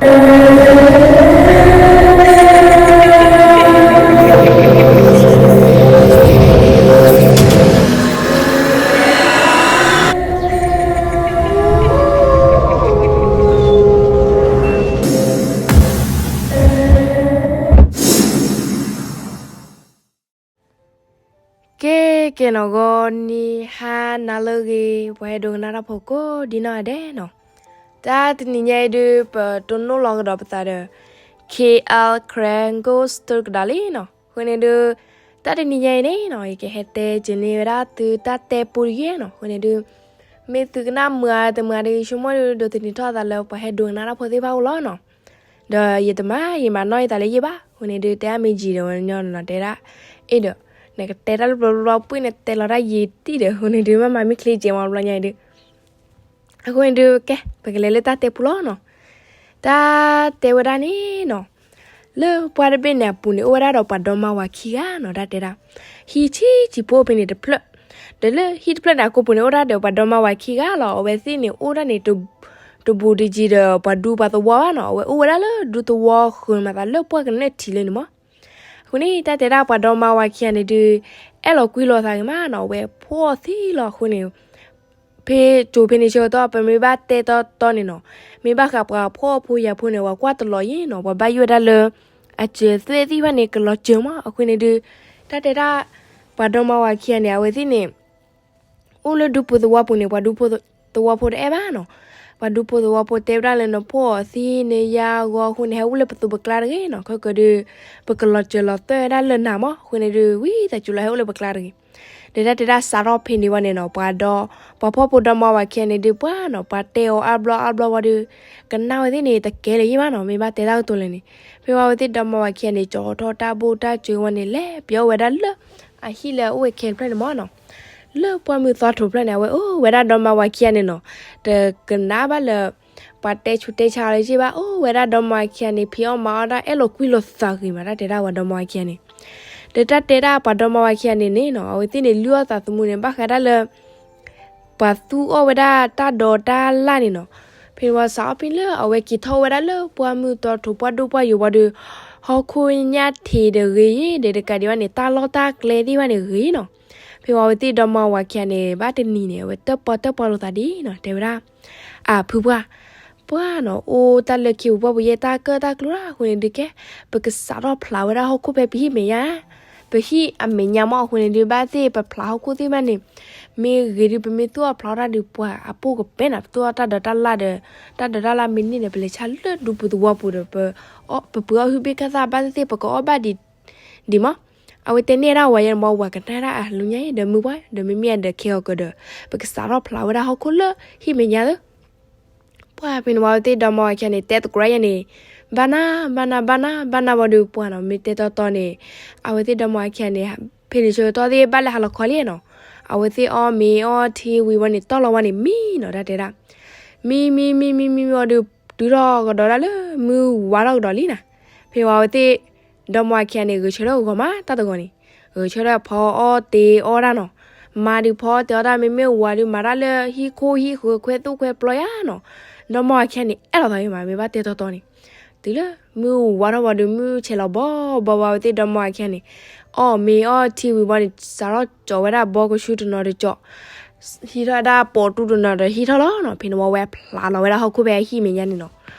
ကဲ ကဲနီၤ ဂီၤနံၤဟါနၤလၢအဂ့ၤ ပှၤဟဲဒိကနၣ်တၢ်ဖိကိးဒံနီၢ်ဂၤဒဲးနီၤ, တၢ်တနံၤညါအံၤဒုး ပတိၢ်နီၣ်လီၤကဒီးပသးဒီး K L Karen Ghost Story ကဒီးလံနီၤ. အဃိန့ၣ်ဒုး တၢ်တနံၤညါအံၤန့ၣ်နီၤ ယကဟဲတဲက့ၤန့ၢ်ဝဲဒၣ်သုတၢ်တဲပူတယဲၢ်နီၤ. အဃိန့ၣ်ဒုး မ့ၢ်သုကနၣ်မုာ်ဧါတမုာ်ဧါဒီး ယဆိကမိၣ်ဒုး ဒိးသန့ၤထီၣ်အသးလၢပှၤဟဲဒိကနၣ်တၢ်ဖိသ့ၣ်တဖၣ်အိၣ်လီၤနီၤ. ဒီးယတမၤ ယမၤနီၢ်ယသးလၢယဲၢ်ဘၣ်. အဃိန့ၣ်ဒုး တဲအါမ့ၢ်ယံာ်ဒီးဝဲညီနီၤ တဲဒၣ် အဲၣ်ဒီး နကတဲတၢ်လၢပျီပျီပှ့ၢ်န့ၣ် တဲလီၤတၢ်ယံာ်တံၢ်ဒီး အဃိန့ၣ်ဒုး မ့ၢ်မၤမ့ၢ်ချ့ကဲမးဘျီညါအံၤဒုး အဃိန့ၣ်ဒုး ကဲ ပကလဲၤလၢတၢ်တဲပူလီၤနီၤ. တၢ်တဲဝဲဒၣ်န့ၣ်နီၤ လၢပှၢ်တဘ့ၣ်န့ၣ်အပူၤန့ၣ် အိၣ်ဝဲဒၣ်ဒီးပှၤဒီမါဝၤခံဂၤနီၤ တၢ်တဲဒၣ်. ဟံၣ်ဆံးဆံးဖိအိၣ်ဖဲန့ၣ်တဖျၢၣ်, ဒီးလၢဟံၣ်တဖျၢၣ်န့ၣ် အကိာ်ပူၤန့ၣ် အိၣ်ဒၣ်ဒီးပှၤဒီမါဝၤခံဂၤလီၤ. အဝဲသ့ၣ်န့ၣ် အိၣ်ဒၣ်န့ၣ် တဘူးတယံၤဒီးပှၤဒူပှၤသဝီဘၣ်နီၤ. အဝဲအိၣ်ဝဲဒၣ်လၢဒူသဝီဃၢၤမးသးလၢပှၢ်ကနၢၣ်ထံးလၢန့ၣ်မး. အဃိန့ၣ် တၢ်တဲဒၣ်ပှၤဒီမါဝၤခံဂၤန့ၣ်ဒုး အဲၣ်လီၤကွံလီၤသးဂ့ၤမးနီၤ. အဝဲဖှီၣ်သံလီၤအဃိန့ၣ် ဖဲကၠိဖဲန့ၣ်ဆၢကတီၢ် ပမ့ၢ်ဘၣ်တဲတီတီန့ၣ်နီၤ, မ့ၢ်ဘၣ်ဃးပှၤဖှီၣ်ဖိယာ်ဖိန့ၣ် ပှၤကွၢ်တလီၤယံၤနီၤ, ပှၤဘၣ်ယိၣ်ဝဲဒၣ်လၢ အစၢၤသွဲၣ်သ့ၣ်တဖၣ်န့ၣ် ကလီၤစၢၤမး. အဃိန့ၣ်ဒုး တၢ်တဲဒၣ် ပှၤဒီမါဝၤခံဂၤန့ၣ် အဝဲသ့ၣ်န့ၣ် အိၣ်လၢဒူဖိသဝီပူၤန့ၣ် ပှၤဒူဖိသဝီဖိတအဲၣ်ဘၣ်နီၤ. ပှၤဒူဖိသဝီဖိတဲဝဲဒၣ်လၢနဖှီၣ်သံနယါဂီၤအဃိန့ၣ် ဟဲအိၣ်လၢပသိးပကျါတဂ့ၤနီၤ, ခဲကၢဒုး ပကလီၤစၢၤလီၤသွဲၣ်ဝဲဒၣ်လၢနၤမး. အဃိန့ၣ်ဒုး ဝံသးစူၤလီၤဟဲအိၣ်လၢပကျါတဂ့ၤ. ဒီးတၢ်တဲဒၣ်စးထီၣ်ဖဲန့ၣ်ဝံၤန့ၣ်နီၤ ပှၤဒီ ပှၤဖှီၣ်ဖိဒီမါဝၤခံဂၤန့ၣ်ဒုး ပှၤနီၤ ပှၤတဲအီၤအါဘျီအါဘျီဝံၤဒီး ကနၣ်ဝဲသ့ၣ်န့ၣ် တကဲလၢၤယံၤဘၣ်နီၤ, မ့ၢ်ဘၣ်တဲတၢ်ကတိၤလဲၣ်န့ၣ်. ဖဲဝံၤအဝဲသ့ၣ်ဒီမါဝၤခံဂၤန့ၣ် ကၠီထီၣ်တၢ်ဘိၣ်တၢ်စၢၤဝံၤန့ၣ် လဲၤပၠီအိၣ်ဝဲဒၣ်လၢ အဟံၣ်လၢအအိၣ်ဝဲခဲတဖျၢၣ်န့ၣ်မးနီၤ. လၢပှၢ်မုၢ်သီထိးဖျၢၣ်န့ၣ် အဝဲအိၣ်ဝဲဒၣ်ဒီမါဝၤခံဂၤန့ၣ်နီၤ, တကနၣ်ဘၣ်လၢ ပှၤတဲဆူးတဲဆါအီၤလၢၤဘၣ်, အိၣ်ဝဲဒၣ်ဒီမါဝၤခံဂၤန့ၣ် ဖံးအီၣ်မၤအီၣ်ဒၣ် အဲၣ်လီၤကွံလီၤသးဂ့ၤမး တၢ်တဲဒၣ်ပှၤဒီမါဝၤခံဂၤန့ၣ်. ဒီးတၢ်တဲဒၣ်ပှၤဒီမါဝၤခံဂၤန့ၣ်န့ၣ်နီၤ အဝဲသ့ၣ်န့ၣ် လုၢ်အီၣ်သးသမူန့ၣ် ဘၣ်ဃးဒၣ်လၢ ပှၤသူအီၣ်ဝဲဒၣ်တၢ်ဒိးတၢ်လၣ်န့ၣ်နီၤ. ဖဲန့ၣ်ဝံၤစးထီၣ်ဖဲလၢအဝဲက့ၤထီၣ်ဝဲဒၣ်လၢပှၢ်မုၢ်သီထိးပှၢ်ဒိၣ်ပှၢ်ယိာ်ဝံၤဒီး ဟီၣ်ခိၣ်ညၣ်ထံးဒီးဂ့ၤယံၤဒီး တကးဒံးဘၣ်န့ၣ် တၢ်လီၢ်တၢ်ကျဲသ့ၣ်တဖၣ်န့ၣ်ဂ့ၤနီၤ. ဖဲဝံၤအဝဲသ့ၣ်ဒီမါဝၤခံဂၤန့ၣ် ဘၣ်တနံၤန့ၣ် အဝဲတၢၣ်ပီၣ်တၢၣ်ပီၣ်လိာ်သးဒ်နီၤ တဲဝဲဒၣ် အၢ ဖုပှၢ်, ပှၢ်နီၤ အိၣ်တၢ်လၢခံပူၤပှၢ်ပူၤယဲၢ် တၢ်ကၢၣ်တၢ်ကျူတၢ်အဃိန့ၣ်ဒုး ကဲ ပကစးထီၣ်ဖျးဝဲဒၣ်ဟီၣ်ခိၣ်ဖဲပဟံၣ်မဲာ်ညါ, ပဟံၣ်အမဲာ်ညါမး. အဃိန့ၣ်ဒုး ဘၣ်သ့ၣ်ပဖျးဟီၣ်ခိၣ်သ့ၣ်တဖၣ်န့ၣ် မ့ၢ်ဂ့ၤဒုး ပမ့ၢ်သူၣ်အီၣ်ဖျးအီၣ်တၢ်ဒုး ပှၤအပိၢ်ကပဲနီၤ, ပသူၣ်အီၣ်တၢ်ဒိးတၢ်လၣ်ဒီး တၢ်ဒိးတၢ်လၣ်မ့ၢ်န့ၢ်ဒီး ပလဲၤဆါလၢဒူပူၤသဝီပူၤဒီး ပ ပပှ့ၤအီၣ်ဟုၣ်ဘ့ၣ်ကၢ်သၣ် ဘၣ်သ့ၣ်သ့ၣ် ပကအီၣ်ဘၣ်ဒံး ဒံးမး. အဝဲတဲန့ၢ်ဒၣ်ဝၤယဲန့ၣ်မး ဝၤကနၣ်ဒၣ်အလူညါအံၤဒီး မုၢ်ပှၢ်ဒီး မ့မ့ၢ်အဒီးခဲဂီၤကဒီး ပကစးထီၣ်ဖျးဝဲဒၣ်ဟီၣ်ခိၣ်လၢဟံၣ်မဲာ်ညါသၢ ပှၢ်ဖဲန့ၣ်ဝံၤအဝဲသ့ၣ်ဒီမါဝၤခံဂၤန့ၣ် တဲသကိးယဲန့ၣ် ဘၣ်နၢ် ဘၣ်နၢ် ဘၣ်နၢ် ဘၣ်နၢ်ဝံၤဒီး ပှၢ်နီၤ မ့ၢ်တဲတီတီန့ၣ် အဝဲသ့ၣ်ဒီမါဝၤခံဂၤန့ၣ် ဖဲန့ၣ်ဆၢကတီၢ်သ့ၣ်ဘၣ်လဲၤဟးလီၤခီလံနီၤ. အဝဲသ့ၣ်အီၣ်မ့ၤအီထံဝံၤဝံၤန့ၣ် တီၢ်လီၤဝဲန့ၣ် မံနီၤ တၢ်တဲဒၣ် မံ မံ မံ မံ မံဝံၤဒီး တုၤထီၣ်ကဒီးဒၣ်လၢမုၢ်ဝါထီၣ်ကဒီးလံနီၤ. ဖဲဝံၤအဝဲသ့ၣ်ဒီမါဝၤခံဂၤန့ၣ် ဂဲၤဆၢထၢၣ်ဂီၤမးတၢ်တဂီၤန့ၣ် ဂဲၤဆၢထၢၣ်ဖီအီၣ်တ့အီၣ်ဒၣ်နီၤ. မါဒုးဖီအီၣ်တ့အီၣ်ဒၣ် မ့မ့ၢ်ဝၤဒုးမၤတၢ်လၢဟံၣ်ခိၣ်ဟံၣ်ဃၢၤခွဲးသူၣ်ခွဲးပျီယါနီၤ. ဒီမါဝၤခံဂၤန့ၣ် အဲၣ်လိာ်သးဂ့ၤမး မ့ၢ်ဘၣ်တဲတီတီန့ၣ် တုၤလၢမုၢ်ဝါထီၣ်ဝံၤဒီး မုၢ်ဆဲးလီၤဘီဘီဝံၤ အဝဲသ့ၣ်ဒီမါဝၤခံဂၤန့ၣ် အီၣ်မ့ၤအီထံဝံၤဘီန့ၣ် စးထီၣ်ကၠီးဝဲဒၣ်ဘီကဆူတနီၤတကၠီး ဟံးထီၣ်ဝဲဒၣ်ပိာ်တူၢ်တနီၤဒီးဟံးထီၣ်လီၤနီၤ. ဖဲန့ၣ်ဝံၤဝဲဖျးလီၤဝဲဒၣ်ဟီၣ်ခိၣ်ဖဲအဟံၣ်မဲာ်ညါန့ၣ်နီၤ.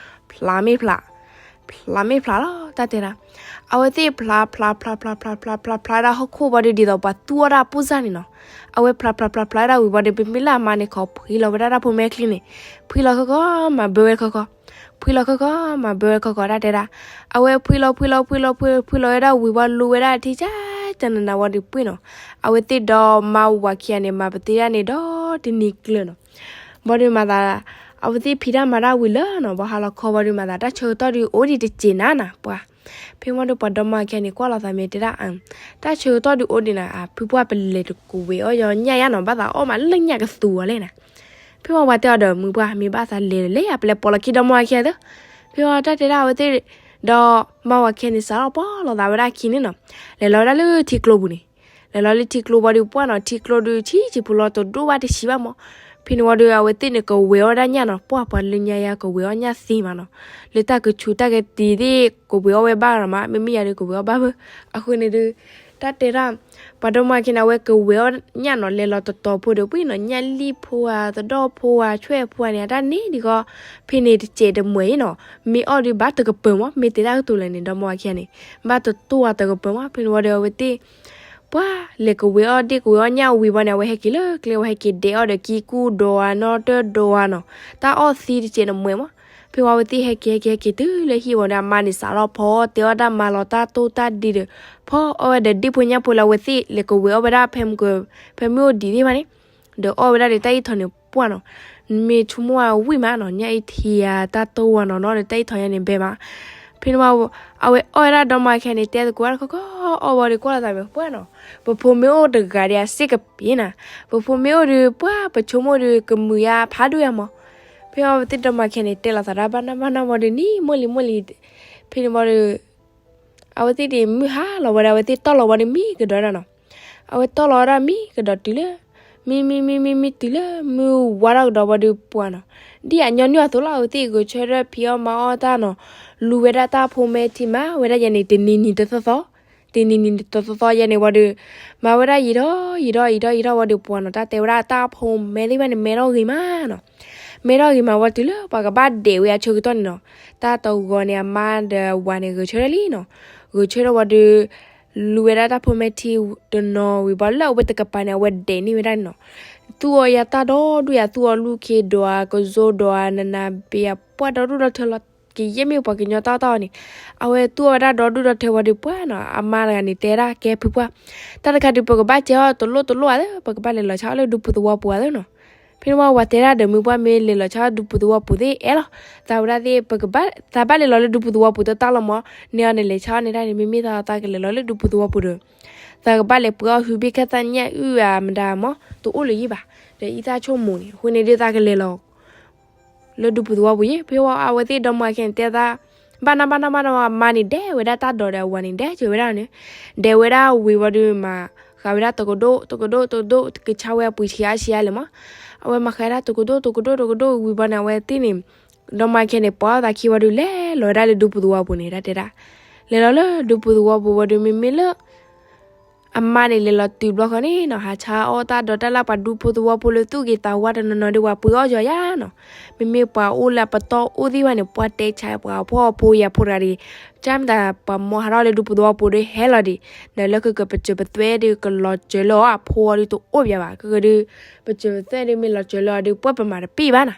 ဖျးမ့ၢ်ဖျး ဖျးမ့ၢ်ဖျးလီၤ တၢ်တဲဒၣ် အဝဲသ့ၣ်ဖျး ဖျး ဖျး ဖျး ဖျး ဖျး ဖျး ဖျးဝဲဒၣ်ဟီၣ်ခိၣ်ဘီဒုး ဒ်သိးပှၤသူအီၣ်တၢ်အပိၢ်စၢ်န့ၣ်နီၤ. အဝဲဖျး ဖျး ဖျး ဖျးဝဲဒၣ်ဝံၤဘီဒီး ပမ့ၢ်လၢအမါန့ၣ် ခီဖှံလီၤဝဲဒၣ်တၢ်ဖိမဲာ်ချံန့ၣ် ဖှံလီၤခီခီ မၤဘၢဝဲခီခီ ဖှံလီၤခီခီ မၤဘၢဝဲခီခီ တၢ်တဲဒၣ်. အဝဲဖှံလီၤ ဖှံလီၤ ဖှံလီၤ ဖှံလီၤ ဖှံလီၤဝဲဒၣ်ဝံၤဘီ လူဝဲဒၣ်ထံဆါတနၤနၤဝံၤဒီးပှ့ၤနီၤ. အဝဲသ့ၣ်ဒီမါဝၤခံဂၤန့ၣ် မၤပသ့ဒၣ်န့ၣ်ဒီးတနံၤကျၢၤနီၤ. ဘီဒုးမၤသး အဝဲသ့ၣ်ဖံးတၢ်မၤတၢ်ဝံၤလၢာ်နီၤ ဘီဟါလီၤခီဘီဒုးမၤသး တၢ်ဆၢကတီၢ်ဒုးအိၣ်ဒံးတစဲးနၤနၤ ပှၤ ဖဲမီၢ်ဒုးပှၤဒီမါဝၤခံဂၤန့ၣ် ကွၢ်လိာ်သးမ့ၢ်တဲဒၣ် တၢ်ဆၢကတီၢ်ဒုးအိၣ်ဒံးနၤ ဖုပှၢ် ပလဲၤတကဝဲၤအီၣ်ယီၤညၣ်ယါနီၤ ဘၣ်သးအီၣ်မးလၢညၣ်ကသူအီၤလဲၣ်နၤ. ဖဲဝံၤပှၤတဲအီၤဒီး မုၢ်ပှၢ် မ့ၢ်ဘၣ်သးလဲၤလဲၤယါ ပလဲၤပိာ်လီၤခံဒီမါဝၤခံဂၤသၢ. ဖဲဝံၤတၢ်တဲဒၣ်အဝဲသ့ၣ် ဒီမါဝၤခံဂၤန့ၣ် စးထီၣ်ပီၢ်လိာ်သးဝဲဒၣ်အခံန့ၣ်နီၤ လဲၤလီၤဝဲဒၣ်လၢထံကျိပူၤန့ၣ် လဲၤလီၤလၢထံကျိဘီဒုးပှၢ်နီၤ ထံကျိဒုးဆံးဆံးပူၤလီၤ တဒိၣ်ဘၣ်တဆံးဘၣ်မး. ဖဲန့ၣ်ဝံၤဒီး အဝဲသ့ၣ်န့ၣ်ကဝဲၤအီၣ်ဒၣ်ညၣ်နီၤ, ပှၢ်ပှၤလၢညါယါကဝဲၤအီၣ်ညၣ်သ့မးနီၤ, လၢတၢ်ကဆူးတၢ်ကတံၤသ့ၣ် ကဝဲၤအီၣ်ဝဲဘၣ်နီၤမး, မ့မ့ၢ်ယၤဒီးကဝဲၤအီၣ်ဘၣ်ဘၣ်. အဃိန့ၣ်ဒီး တၢ်တဲဒၣ် ပှၤဒီမါဝၤခံဂၤန့ၣ် အဝဲကဝဲၤအီၣ်ညၣ်နီၤ, လဲၤလီၤတတီၤဖိဒီး ပှၢ်နီၤ, ညၣ်လံၣ်ဖိဧါ, သဒီၣ်ဖိဧါ, ဆွဲၣ်ဖိဧါန့ၣ် အတၢ်န့ၣ်ဒံးဃီ, ဖဲန့ၣ်တစဲးတမှဲၤအံၤနီၤ, မ့ၢ်အီၣ်ဒီးဘၣ်တကပၤမး, မ့ၢ်တဲတၢ်ကတိၤလဲၣ်န့ၣ် ဒီမါဝၤခံဂၤန့ၣ် ဘၣ်တတိၢ်ဧါတကပၤမး. ဖဲန့ၣ်ဝံၤဒီး အဝဲသ့ၣ် ပှၢ်လဲၤကဝဲၤအီၣ်ဒ့ၣ်ကဝဲၤအီၣ်ညၣ်ဝံၤဘၣ်န့ၣ် အဝဲဟဲက့ၤလၢကျဲ, အဝဲဟဲက့ၤဒဲးအီၣ်ဒီးကံကူၣ်ဒိးဧါ, နီၣ်တၢၢ်ဒိးဧါနီၤ, တၢ်အီၣ်သံတစဲးတမှဲၤမး. ဖဲဝံၤအဝဲသ့ၣ်ဟဲက့ၤ ဟဲက့ၤ ဟဲက့ၤတုၤလၢဟံၣ်ဝံၤဒီး အမါန့ၣ်စးထီၣ်ဖီတဲအီၣ်တၢ်မါလီၤတၢ်တိၢ်တၢ်ဒ့ဒီး ဖီအီၣ်ဝဲဒီးဒ့ၣ်ဖိညၣ်ဖိလၢအဝဲသ့ၣ်လဲၤကဝဲၤအီၣ်ဝဲဒၣ် ဖဲမုၢ်က ဖဲမုၢ်အိၣ်ဒံးသ့ၣ်တဖၣ်န့ၣ်, ဒီးအီၣ်ဝဲဒၣ်ဒီးတၢ်အံးထီၣ်န့ၣ် ပှၢ်နီၤ, မ့ၢ်ဆိကမိၣ်ဝံၣ်မးနီၤ, ညၣ်အံးထံဧါ, တၢ်တိၢ်ဝါနီၤနီၤဒီး တၢ်အံးထီၣ်ညါန့ၣ်ဘဲမး. ဖဲန့ၣ်ဝံၤ အဝဲအီၣ်ဝဲဒၣ်ဒီမါဝၤခံဂၤန့ၣ် တဲသကိးတၢ်တခီခီ အီၣ်ဝံၤဒီးကွၢ်လိာ်သးမ့ၢ်ပှၢ်နီၤ, ပဖိမ့ၢ်အိၣ်တဂၤဒီးအစ့ၣ်ကပ့ၤနၤ, ပဖိမ့ၢ်အိၣ်ဒီး ပှၢ် ပဆိကမိၣ်ဒီး ကမုာ်ယါဖးဒိၣ်ယါမး. ဖဲအဝဲသ့ၣ်ဒီမါဝၤခံဂၤန့ၣ် တဲလိာ်သးဒၣ်ဘၣ်နၢ်ဘၣ်နၢ်ဝံၤဒီး နံၤမိၢ်လံၤမိၢ်လံၤ, ဖဲန့ၣ်ဝံၤဒီး အဝဲသ့ၣ်န့ၣ်မုၢ်ဟါလီၤဝဲဒီး အဝဲသ့ၣ်တီၢ်လီၤဝံၤဒီးမံကဒီးဒၣ်နီၤ. အဝဲတီၢ်လီၤဝဲဒၣ်မံကဒီးတုၤလၢ မံမံမံမံမံတုၤလၢ မုၢ်ဝါထီၣ်ကဒီးဝံၤဒီးပှၢ်နီၤ, ဒ်အညီနုၢ်အသိးလီၤ, အဝဲသ့ၣ်ဂဲၤဆၢထၢၣ်ဖံးအီၣ်မၤအီၣ်တၢ်နီၤ, လူၤဝဲဒၣ်တၢ်ဖိမဲထံမး ဝဲဒၣ်ယဲန့ၣ် တနံၤနံၤတသီသီ, တနံၤနံၤတသီသီယဲန့ၣ်ဝံၤဒီး မၤဝဲဒၣ်ယံာ်ထီၣ်ယံာ်ထီၣ်ယံာ်ထီၣ်ယံာ်ထီၣ်ဝံၤဒီးပှၢ်နီၤ, တၢ်တဲဝဲဒၣ်တၢ်ဖိမဲသ့ၣ်တဖၣ်န့ၣ် မဲထီၣ်ဂ့ၤမးနီၤ. မဲထီၣ်ဂ့ၤမးဝံၤတုၤလၢပှၤကဘၣ်ဒဲးဝဲအဆၢကတီၢ်န့ၣ်နီၤ, တၢ်တဂီၤန့ၣ် အမါဒီးအဝၤန့ၣ် ဂဲၤဆၢထၢၣ်လံနီၤ, ဂဲၤဆၢထၢၣ်ဝံၤဒီး လူၤဝဲဒၣ်တၢ်ဖိမဲထံတနီၤဝံၤဘၣ်လၢအဝဲတကပၤန့ၣ် အဝဲဒဲးန့ၢ်ဝဲဒၣ်န့ၣ်နီၤ, သူၣ်အီၣ်ယါတၢ်ဒီဒူၣ်ယါ, သူၣ်အီၣ်လူၢ်ခ့ဒီးဧါ, ကစိဒီးဧါ, နနၤဘ့ဧါ, ပှၢ်ဒီဒူၣ်ဒီထၢလီၤ, ကယဲၢ်မ့ၢ်ပှၤကညီတၢ်အီၣ်တၢ်အီန့ၣ်, အဝဲသူၣ်အီၣ်ဝဲဒၣ်ဒီဒူၣ်ဒီထၢဝံၤဒီးပှၢ်နီၤ, အမါတဂၤန့ၣ် တဲဒၣ်ကဲဖုပှၢ်, တၢ်တခါဒုး ပကဘၣ်ကဲအီၣ်တလိၣ်တလိၣ်ဧါသ့, ပကဘၣ်လဲၤလီၤဆါအီၣ်လၢဒူပူၤသဝီပူၤဧါသ့နီၤ. ဖဲန့ၣ်ဝံၤ ဝၤတဲဒၣ်ဒီး မုၢ်ပှၢ်မ့ၢ်လဲၤလီၤဆါအီၣ်ဒူပူၤသဝီပူၤသ့ၣ် အဲၣ်လီၤ, သးဝဲဒၣ်သ့ၣ် ပကဘၣ် သးဘၣ်လဲၤလီၤလၢဒူပူၤသဝီပူၤတတၢ်လီၤမး, န့ၢ်အီၤန့ၣ်လဲၤဆါအီၣ်န့ၢ်တၢ်န့ၣ် မ့မ့ၢ်သးသးကလဲၤလီၤလၢဒူပူၤသဝီပူၤဒီး သးကဘၣ်လဲၤပှ့ၤအီၣ်ဟုဘ့ၣ်ခၣ်သၣ်ညၣ်အုၣ်ဧါမတၤမး တအိၣ်လၢၤယံၤဘၣ်, ဒီးအံသၣ်ဆိကမိၣ်န့ၣ် အဃိန့ၣ်ဒီးသးကလဲၤလီၤ လၢဒူပူၤသဝီပူၤယဲၢ်. ဖဲဝံၤအဝဲသ့ၣ်ဒီမါဝၤခံဂၤန့ၣ် တဲသး ဘၣ်နၢ်ဘၣ်နၢ်ဘၣ်နၢ်ဝံၤ အမါန့ၣ်ဒဲးဝဲဒၣ်တၢ်ဒီးဒီး အဝၤန့ၣ်ဒဲးစၢၤဝဲဒၣ်န့ၣ်, ဒဲးဝဲဒၣ်ဝံၤဝံၤဒီး မၤဃးဝဲဒၣ်တကဒိၣ်တကဒိၣ်တကဒိၣ် ကဆါဝဲအပှ့ၤဆံးအါဆံးအါလဲၣ်မး, အဝဲမၤဃးဝဲဒၣ်တကဒိၣ်တကဒိၣ်တကဒိၣ်ဝံၤဘၣ်န့ၣ် အဝဲသ့ၣ်န့ၣ် ဒီမါဝၤခံဂၤန့ၣ် ပှၤအီၣ်သးခံဝံၤဒီး လဲၤလီၤဝဲဒၣ်လၢဒူပူၤသဝီပူၤန့ၣ် တၢ်တဲဒၣ်, လဲၤလီၤလၢဒူပူၤသဝီပူၤဝံၤဒီး မ့မ့ၢ်လၢ အမါန့ၣ်လဲၤလီၤတုၤဘျီဃီန့ၣ်နီၤ ဟးဆါအီၣ်တၢ်ဒီးတၢ်လၢပှၤဒူဖိသဝီဖိလၢသူၣ်ဂ့ၤသးဝါတနီၤနီၤဒီး ပှၤပှ့ၤအီၣ်ကၠီၤယါနီၤ. မ့မ့ၢ်ပှၤအိၣ်လၢအပတီၢ်အိၣ်သ့ၣ်တဖၣ်န့ၣ် ပှၤတဲဆါပှၤအီၣ်ဖိအီၣ်ဖိတဂၤဒီး ကၢ်မတၤပှၤမၢဟးထီၣ်လၢဒူဖိသဝီဖိဒီးဟဲလီၤဒံး, ဒီးလၢခဲကပစၢၤပသွဲၣ်ဒီးကလီၤစၢၤလၢအီၤ အဖိအီၤဒီးတအိၣ်ဘၣ်ဘၣ်. ခဲကဒီး ပစၢၤပသွဲၣ်ဒီးမ့ၢ်လီၤစၢၤလၢအီၤဒီး ပှၢ်ပမၤတပ့ၢ်ဘၣ်နီၤ.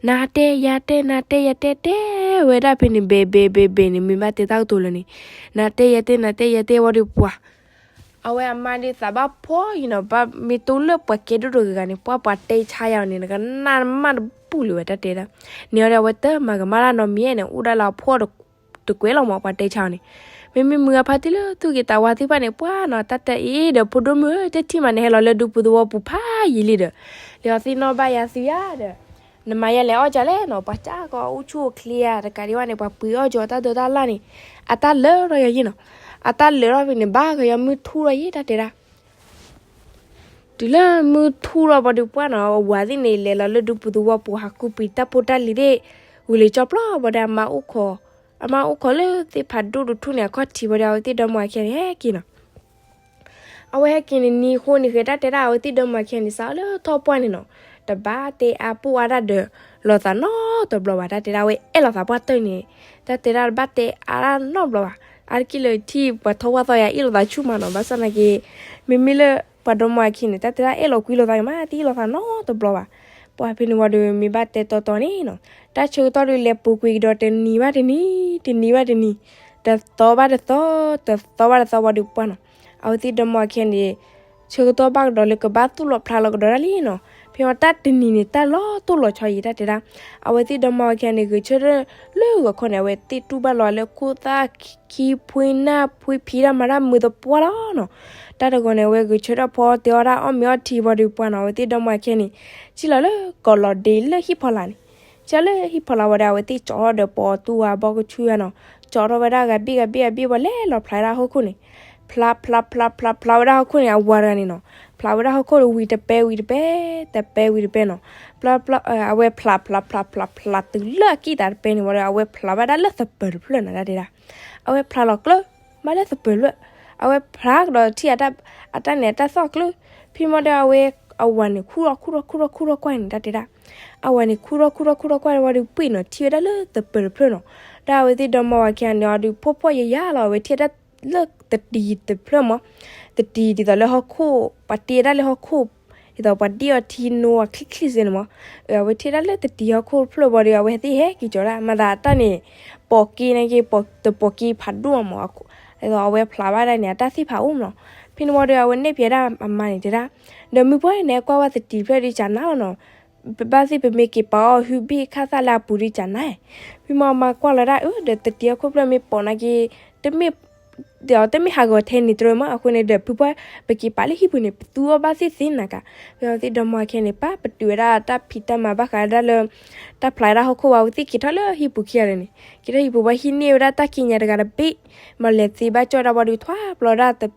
နၤတဲယၤတဲ နၤတဲယၤတဲ တဲဝဲဒၣ်ဖဲန့ၣ် ဘဲဘဲဘဲဘဲန့ၣ် မ့ၢ်ဘၣ်တဲတၢ်ကတိၤလၢန့ၣ်, နၤတဲယၤတဲ နၤတဲယၤတဲဝံၤဒီးပှၤ အဝဲအမါဒီးသးဘၣ်ဖှီၣ်အံၤနီၤ, ဘၣ်မ့ၢ်တိၢ်လၢပှၤကဲဒိၣ်တဂၤဂၤန့ၣ် ပှၢ်ပှၤတဲဆါယၤအီၤန့ၣ် နကနၣ်မၢ်တဘူၣ်လၢၤဝဲတၢ်တဲဒၣ်. န့ၣ်အီၤဒီးအဝဲတမၤကမၣ်တၢ်နီတမံၤန့ၣ် အိၣ်ဒၣ်လၢအဖှီၣ်တကွဲးလီၤမး ပှၤတဲဆါအီၤန့ၣ်. မ့မ့ၢ်မုၢ်အဖါတံၢ်လၢသူၣ်က့ၤသးဝါသ့ၣ်တဖၣ်န့ၣ် ပှၢ်နီၤ တၢ်တဲအံၤဒီး ဖိဒိၣ်မုၣ်ဧၢ တထံၣ်မးန့ၣ် ဟဲလီၤလၢဒူပူၤသဝီပူၤဖးယံာ်လံဒီး လဲၤအီၤသ့ၣ်နီၣ်ဘၣ်ယၤသုယၤဒီး နမၤယၤလဲၤအီၣ်ကၢ်လဲၣ်နီၤ, ပှၤစၢ်ကီးအိၣ်ဆူၣ်အိၣ်ချ့ဧါ တကးဒံးဘၣ်န့ၣ် ပှၤပှ့ၤအီၣ်ကၠီၤတၢ်ဒိးတၢ်လၣ်န့ၣ် အတၢ်လၢာ်ထီၣ်ယၤယံၤနီၤ. အတၢ်လၢာ်ထီၣ်ဖဲန့ၣ် ဘၣ်ကယီမုၢ်ထူၣ်ထီၣ်ယံၤတၢ်တဲဒၣ်. တုၤလၢမုၢ်ထူၣ်ထီၣ်ဘၣ်ဒီးပှၢ်နီၤ အဝၤသ့ၣ်န့ၣ် လဲၤလီၤလၢဒူပူၤသဝီပူၤ ဟးကူပံၤတၢ်ဖိတၢ်လံၤသ့ၣ် ဝံၤလံၤကၠီပျီဘၣ်ဒီး အမါအိၣ်ခိး အမါအိၣ်ခိးလၢသ့ၣ်ဖးဒိၣ်တထူၣ်န့ၣ် အခီၣ်ထံးဘၣ်ဒီး အဝဲသ့ၣ်ဒီမါဝၤခံဂၤန့ၣ် ဟဲက့ၤနီၤ. အဝဲဟဲက့ၤန့ၣ် နံၤဃိန့ၣ် ဃဲၤတၢ်တဲဒၣ် အဝဲသ့ၣ်ဒီမါဝၤခံဂၤန့ၣ် စးအီၣ်လၢထီၣ်ပှၢ်န့ၣ်နီၤ, တဘၣ်တဲအါပိၢ်အါဒၣ်ဒီး လီၤသးနီတဘျီဘၣ်. တၢ်တဲဒၣ် အဝဲအဲၣ်လီၤသးပှၢ်တၢၢ်န့ၣ် တၢ်တဲဒၣ်တဘၣ်တဲအါဒၣ်နီတဘျီဘၣ်. အါတက့ၢ်လၢထံၣ်ပှၤထီၣ်ဝၣ်သီယၤ အ့ၣ်လိာ်သးဆူၣ်မးနီၤ. ဘၣ်ဆၣ်သနာ်က့ မ့မ့ၢ်လၢပှၤဒီမါဝၤခံဂၤန့ၣ် တၢ်တဲဒၣ်အဲၣ်လီၤကွံလိာ်သးဂ့ၤမး တအဲၣ်လိာ်သးနီတဘျီဘၣ်. ပှၢ်ဖဲန့ၣ်ဝံၤဒီး မ့ၢ်ဘၣ်တဲတီတီန့ၣ်နီၤ, တၢ်ဆၢကတီၢ်ဒီး လဲၤပူၤကွံာ်ကဒီးတနံၤဘၣ်တနံၤ, တနံၤဘၣ်တနံၤ, တသီဘၣ်တသီ, တသီဘၣ်တသီဝံၤဒီးပှၢ်နီၤ, အဝဲသ့ၣ်ဒီမါဝၤခံဂၤန့ၣ် ဆၢကတီၢ်ဘၣ်ကဒီးလၢကဘၣ်သူၣ်လီၤဖျးလီၤကဒီးဒၣ်လံနီၤ. ဖဲဝံၤတၢ်တနံၤန့ၣ် တၢ်လီၤတိၢ်လီၤဆီယံၤ တၢ်တဲဒၣ်, အဝဲသ့ၣ်ဒီမါဝၤခံဂၤန့ၣ် ဂဲၤဆၢထၢၣ်လၢဂီၤခီန့ၣ် အဝဲသ့ၣ်တူၢ်ဘၣ်လီၤလၢခိၣ်သၣ်ခံဖှ့နၢ်ဖှ့ဖံးတၢ်မၤတၢ်မုာ်သပှၢ်လီၤနီၤ. တၢ်တဂီၤန့ၣ် အဝဲဂဲၤဆၢထၢၣ်ဖီတဲအီၣ်တၢ်အီၣ်မ့ၤအီထံဝံၤဒီးပှၢ်နီၤ, အဝဲသ့ၣ်ဒီမါဝၤခံဂၤန့ၣ် စံၣ်လီၤလၢကီးလီၤဒ့လၢဟံၣ်ဖီလာ်န့ၣ်, စံၣ်လၢဟံၣ်ဖီလာ်ဝံၤဒီး အဝဲသ့ၣ်ကၠီထီၣ်ဒီးပိာ်သူဧါဘီကဆူဧါနီၤ, ကၠီထီၣ်ဝဲဒၣ်ဂၤဘ့ၣ်ဂၤဘ့ၣ်ဂၤဘ့ၣ်ဝံၤ လဲၤလီၤဖျါဒၣ်ဟီၣ်ခိၣ်န့ၣ်, ဖျးဖျးဖျးဖျးဖျးဝဲဒၣ်ဟီၣ်ခိၣ်န့ၣ် အဝၤတဂၤန့ၣ်နီၤ, ဖျးဝဲဒၣ်ဟီၣ်ခိၣ်ဒီးဝံၤတပဲဝံၤတပဲ, တပဲဝံၤတပဲနီၤ, ဖျးဖျး အဝဲဖျးဖျးဖျးဖျးဖျးတုၤလၢအကံၢ်သးတပဲန့ၣ် ဝံၤဒီး အဝဲဖျးဘၣ်ဒၣ်လၢသပၢၤတဖျၢၣ်နီၤ တၢ်တဲဒၣ်, အဝဲဖျးလီၤကျၢၢ် မ့ၢ်လၢသပၢၤတဖျၢၣ်, အဝဲဖျးကဒီးထံၣ်အတၢ် အတၢ်န့ၣ် အတၢ်သီၣ်ကျၢၢ်, ဖဲမ့ၢ်ဒီးအဝဲ အဝၤန့ၣ်ခူၣ်ထီၣ်ခူၣ်ထီၣ်ခူၣ်ထီၣ်ခူၣ်ထီၣ်ကွၢ်န့ၣ် တၢ်တဲဒၣ်, အဝၤန့ၣ်ခူၣ်ထီၣ်ခူၣ်ထီၣ်ခူၣ်ထီၣ်ကွၢ်ဝံၤဒီး ပှ့ၢ်နီၤ ထံၣ်ဝဲဒၣ်လၢသပၢၤတဖျၢၣ်နီၤ, ဒီးအဝဲသ့ၣ်ဒီမါဝၤခံဂၤန့ၣ် အီၤဒီး ဖှီၣ်ဖှီၣ်ယာ်ယာ်လီၤ အဝဲထံၣ်ဝဲဒၣ်လၢသတံၤတဖျၢၣ်မး, သတံၤဒ်သိးလၢဟီၣ်ခိၣ် ပှၤတ့ဝဲဒၣ်လၢဟီၣ်ခိၣ် ဒ်သိးပှၤဒ့အီၤထံနိအချံၣ်ချံၣ်စ့ၢ်န့ၣ်မး, အဝဲထံၣ်ဝဲဒၣ်လၢသတံၤဟီၣ်ခိၣ်တဖျၢၣ်ဝံၤဒီး အဝဲသ့ၣ်ဟဲက့ၤကၠီၤဒၣ် မၤသးတၢ်န့ၣ် ပိာ်က့ၤန့ၣ်က့ၤ တပိာ်က့ၤဖးဒိၣ်မး, ဒ်သိးအဝဲဖျးဘၣ်ဒၣ်န့ၣ် အတၢ်သ့ၣ်ဖးအိၣ်မးနီၤ, ဖဲန့ၣ်ဝံၤဒီး အဝဲနဲၣ်ဖျါဒၣ်အမါန့ၣ်တဲဒၣ်, ဒီးမုၢ်ပှၢ်န့ၣ် ကွၢ်ဝဲသတံၤတဖျၢၣ်ဒီးကနၣ်လီၤနီၤ, ဘၣ်သ့ၣ်ပမ့ၢ်က့ၤပာ်အီၤဟုဘ့ၣ်ခၣ်သၣ်လၢအပူၤဒီးကနၣ်, ဖဲမ့ၢ်အမါကွၢ်လီၤဒၣ် အၢ ဒီးသတံၤဟီၣ်ခိၣ်တဖျၢၣ်မ့ၢ်ပိာ်န့ၣ်က့ၤ တမ့ၢ် ဒီးတမ့ၢ်ဟးဂီၤထဲန့ၣ်တရၢမး, အဃိန့ၣ်ဒီး ဖုပှၢ် ပက့ၤပာ်လၢဟံၣ်ပူၤန့ၣ် ပသူအီၣ်ဘၣ်သ့ၣ်သ့နၤကၤ, ဖဲအဝဲသ့ၣ်ဒီမါဝၤခံဂၤန့ၣ် ပာ်ပတုာ်ဝဲဒၣ်တၢ်ဖံးတၢ်မၤဘၣ်ဃးဒၣ်လၢ တၢ်ဖျါဒၣ်ဟီၣ်ခိၣ်ဝံၤ အဝဲသ့ၣ်က့ၤထီၣ်လၢဟံၣ်ပူၤခံဂၤလၢာ်န့ၣ်, က့ၤထီၣ်ဟံၣ်ပူၤဝံၤ ဟံးန့ၢ်ဝဲဒၣ်တၢ်ခံညါတဂၤတဘ့ၣ်, မၤလဲၤသ့ဘၣ်ကၠီၣ်ဒၣ်ဝံၤဒီး ထွါပျီဝဲဒၣ်,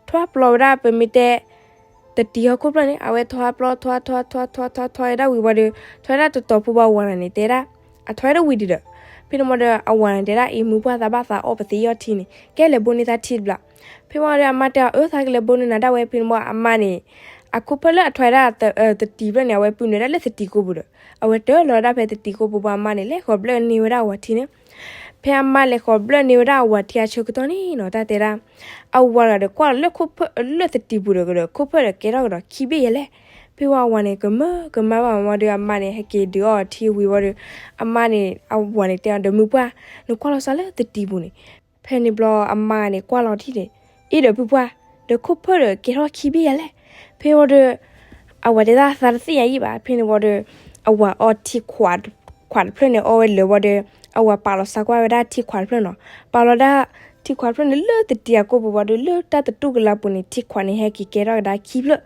ထွါပျီဝဲဒၣ်ပမ့ၢ်တဲ သတံၤဟီၣ်ခိၣ်တဖျၢၣ်န့ၣ် အဝဲထွါပျီထွါထွါထွါထွါထွါထွါဝဲဒၣ်ဝံၤဝံၤဒီး ထွါဝဲဒၣ်တတီၤဖိဝံၤ အဝၤန့ၣ်တဲဒၣ်, အထွါဝဲဒၣ်ဝံၤဒံးဒီး, ဖဲန့ၣ်ဝံၤဒီး အဝၤန့ၣ်တဲဒၣ် အံၤမုၢ်ပှၢ်သးဘၣ်သးအီၣ်ပသ့အီၣ်ထံန့ၣ် ကဲလဲၤဘိန့ၢ်တၢ်ထံတဘျီ, ဖဲဝံၤဒီးအမါတဲအီၤ အၢ သးကလဲၤဘိန့ၢ်နၤဒၣ်ဝဲ, ဖဲန့ၣ်ဝံၤအမါန့ၣ် အခိၣ်ဖျၢၣ်လၢအထွါဝဲဒၣ် သတံၤတဖျၢၣ်န့ၣ် အဝဲပုၢ်နုာ်ဝဲဒၣ်လၢသတံၤကိၢ်ပူၤဒီး အဝဲတၢၢ်လီၤဝဲဒၣ်ဖဲသတံၤကိၢ်ပူၤဝံၤ အမါန့ၣ် လဲၤဃီၤဘျၢၣ်န့ၢ်ဝဲဒၣ်အဝၤထံန့ၣ် ဖဲအမါလဲၤဃီၤဘျၢၣ်န့ၢ်ဝဲဒၣ်အဝၤထံအဆၢကတီၢ်န့ၣ်နီၤ တၢ်တဲဒၣ်, အဝၤတဂၤဒီးကွၢ်လီၤလၢခိၣ်ဖၢၣ်လၢသတံၤပူၤဒီး ခိၣ်ဖၢၣ်ဒီးကဲထီၣ်ကဒီးခံဘ့ၣ်ယဲလဲၣ်, ဖဲဝံၤအဝၤန့ၣ် ကမၢကမၢဘၣ်ဝံၤဒီး အမါန့ၣ် ဟဲက့ၤဒုးအီထံဝံၤဝံၤဒီး အမါန့ၣ် အဝၤန့ၣ်တဲအီၤဒီး မုၢ်ပှၢ် နကွၢ်လီၤစးလၢသတံၤပူၤန့ၣ်, ဖဲန့ၣ်ဘျီအမါန့ၣ်ကွၢ်လီၤထံၣ်န့ၣ်, အ့ဒီးဖုပှၢ်, ဒီးခိၣ်ဖၢၣ်ဒီးကဲထီၣ်ခံဘ့ၣ်ယဲလဲၣ်, ဖဲဝံၤဒီး အဝၤတဲဒၣ်သးတသ့ၣ်ညါယံၣ်ဘၣ်, ဖဲန့ၣ်ဝံၤဒီး အဝၤအီထံခွးတဖျၢၣ်န့ၣ် အီဝဲလၢာ်ဝံၤဒီး အဝၤပာ်လီၤစးကွၢ်ဝဲဒၣ်ထံခွးတဖျၢၣ်နီၤ, ပာ်လီၤဒၣ်ထံခွးတဖျၢၣ်န့ၣ်လၢသတံၤအကိၢ်ပူၤဝံၤဒီး လၢတၢ်သတူၢ်ကလာ်ပူၤန့ၣ် ထံခွးန့ၣ် ဟဲက့ၤကဲထီၣ်ကဒါခံဖျၢၣ်,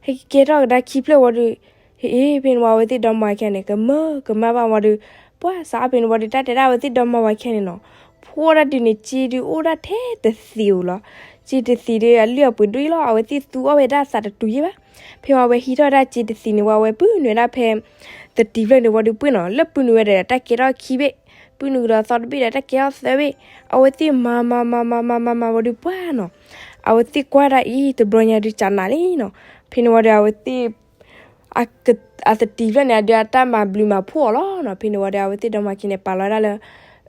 ဟဲက့ၤကဲထီၣ်ကဒါခံဖျၢၣ်ဝံၤဒီး ဟ့ၣ် ဖဲန့ၣ်ဝံၤ အဝဲသ့ၣ်ဒီမါဝၤခံဂၤန့ၣ် ကမၢကမၢဘၣ်ဝံၤဒီး ပှၢ်စးအီၣ်ဖဲန့ၣ်ဝံၤဒီး တၢ်တဲဒၣ်အဝဲသ့ၣ်ဒီမါဝၤခံဂၤန့ၣ်နီၤ, ဖှီၣ်ဒၣ်ဒုးန့ၣ် စ့ဒုးအိၣ်ဒၣ်ထဲတသံးဧိၤလီၤ, စ့တသံးဒီး အလုၢ်အပှ့ၤဒိၣ်ယံၣ်လီၤ, အဝဲသ့ၣ်သူအီၣ်ဝဲဒၣ်သးတတုၤယံၣ်ဘၣ်, ဖဲဝံၤအဝဲဟံးထီၣ်ဝဲဒၣ်စ့တသံးန့ၣ်ဝံၤ အဝဲပုၢ်နုာ်ဝဲဒၣ်ဖဲ သတံၤဖျၢၣ်န့ၣ်ဝံၤဒီး ပှ့ၢ်နီၤ, လၢပုၢ်နုာ်ဝဲဒီး တၢ်ကဲထီၣ်ခံဘ့ၣ်, ပုၢ်နုာ်ကဒီးသီတဘ့ၣ်ဒီး တၢ်ကဲထီၣ်သၢဘ့ၣ်, အဝဲသ့ၣ်မၤမၤမၤမၤမၤမၤမၤဝံၤဒီးပှၢ်နီၤ, အဝဲသ့ၣ်ကွၢ်ဒၣ်အံၤ တဘျီညါဒုးကနးလံနီၤ, ဖဲန့ၣ်ဝံၤဒီး အဝဲသ့ၣ် အသတံၤဖျၢၣ်န့ၣ် အဒုးအတၢ်မၤဘျုးမၤဖှိၣ်အီၤလီၤနီၤ, ဖဲန့ၣ်ဝံၤဒီး အဝဲသ့ၣ်ဒီမါဝၤခံဂၤန့ၣ် ပာ်လီၤဝဲဒၣ်လၢ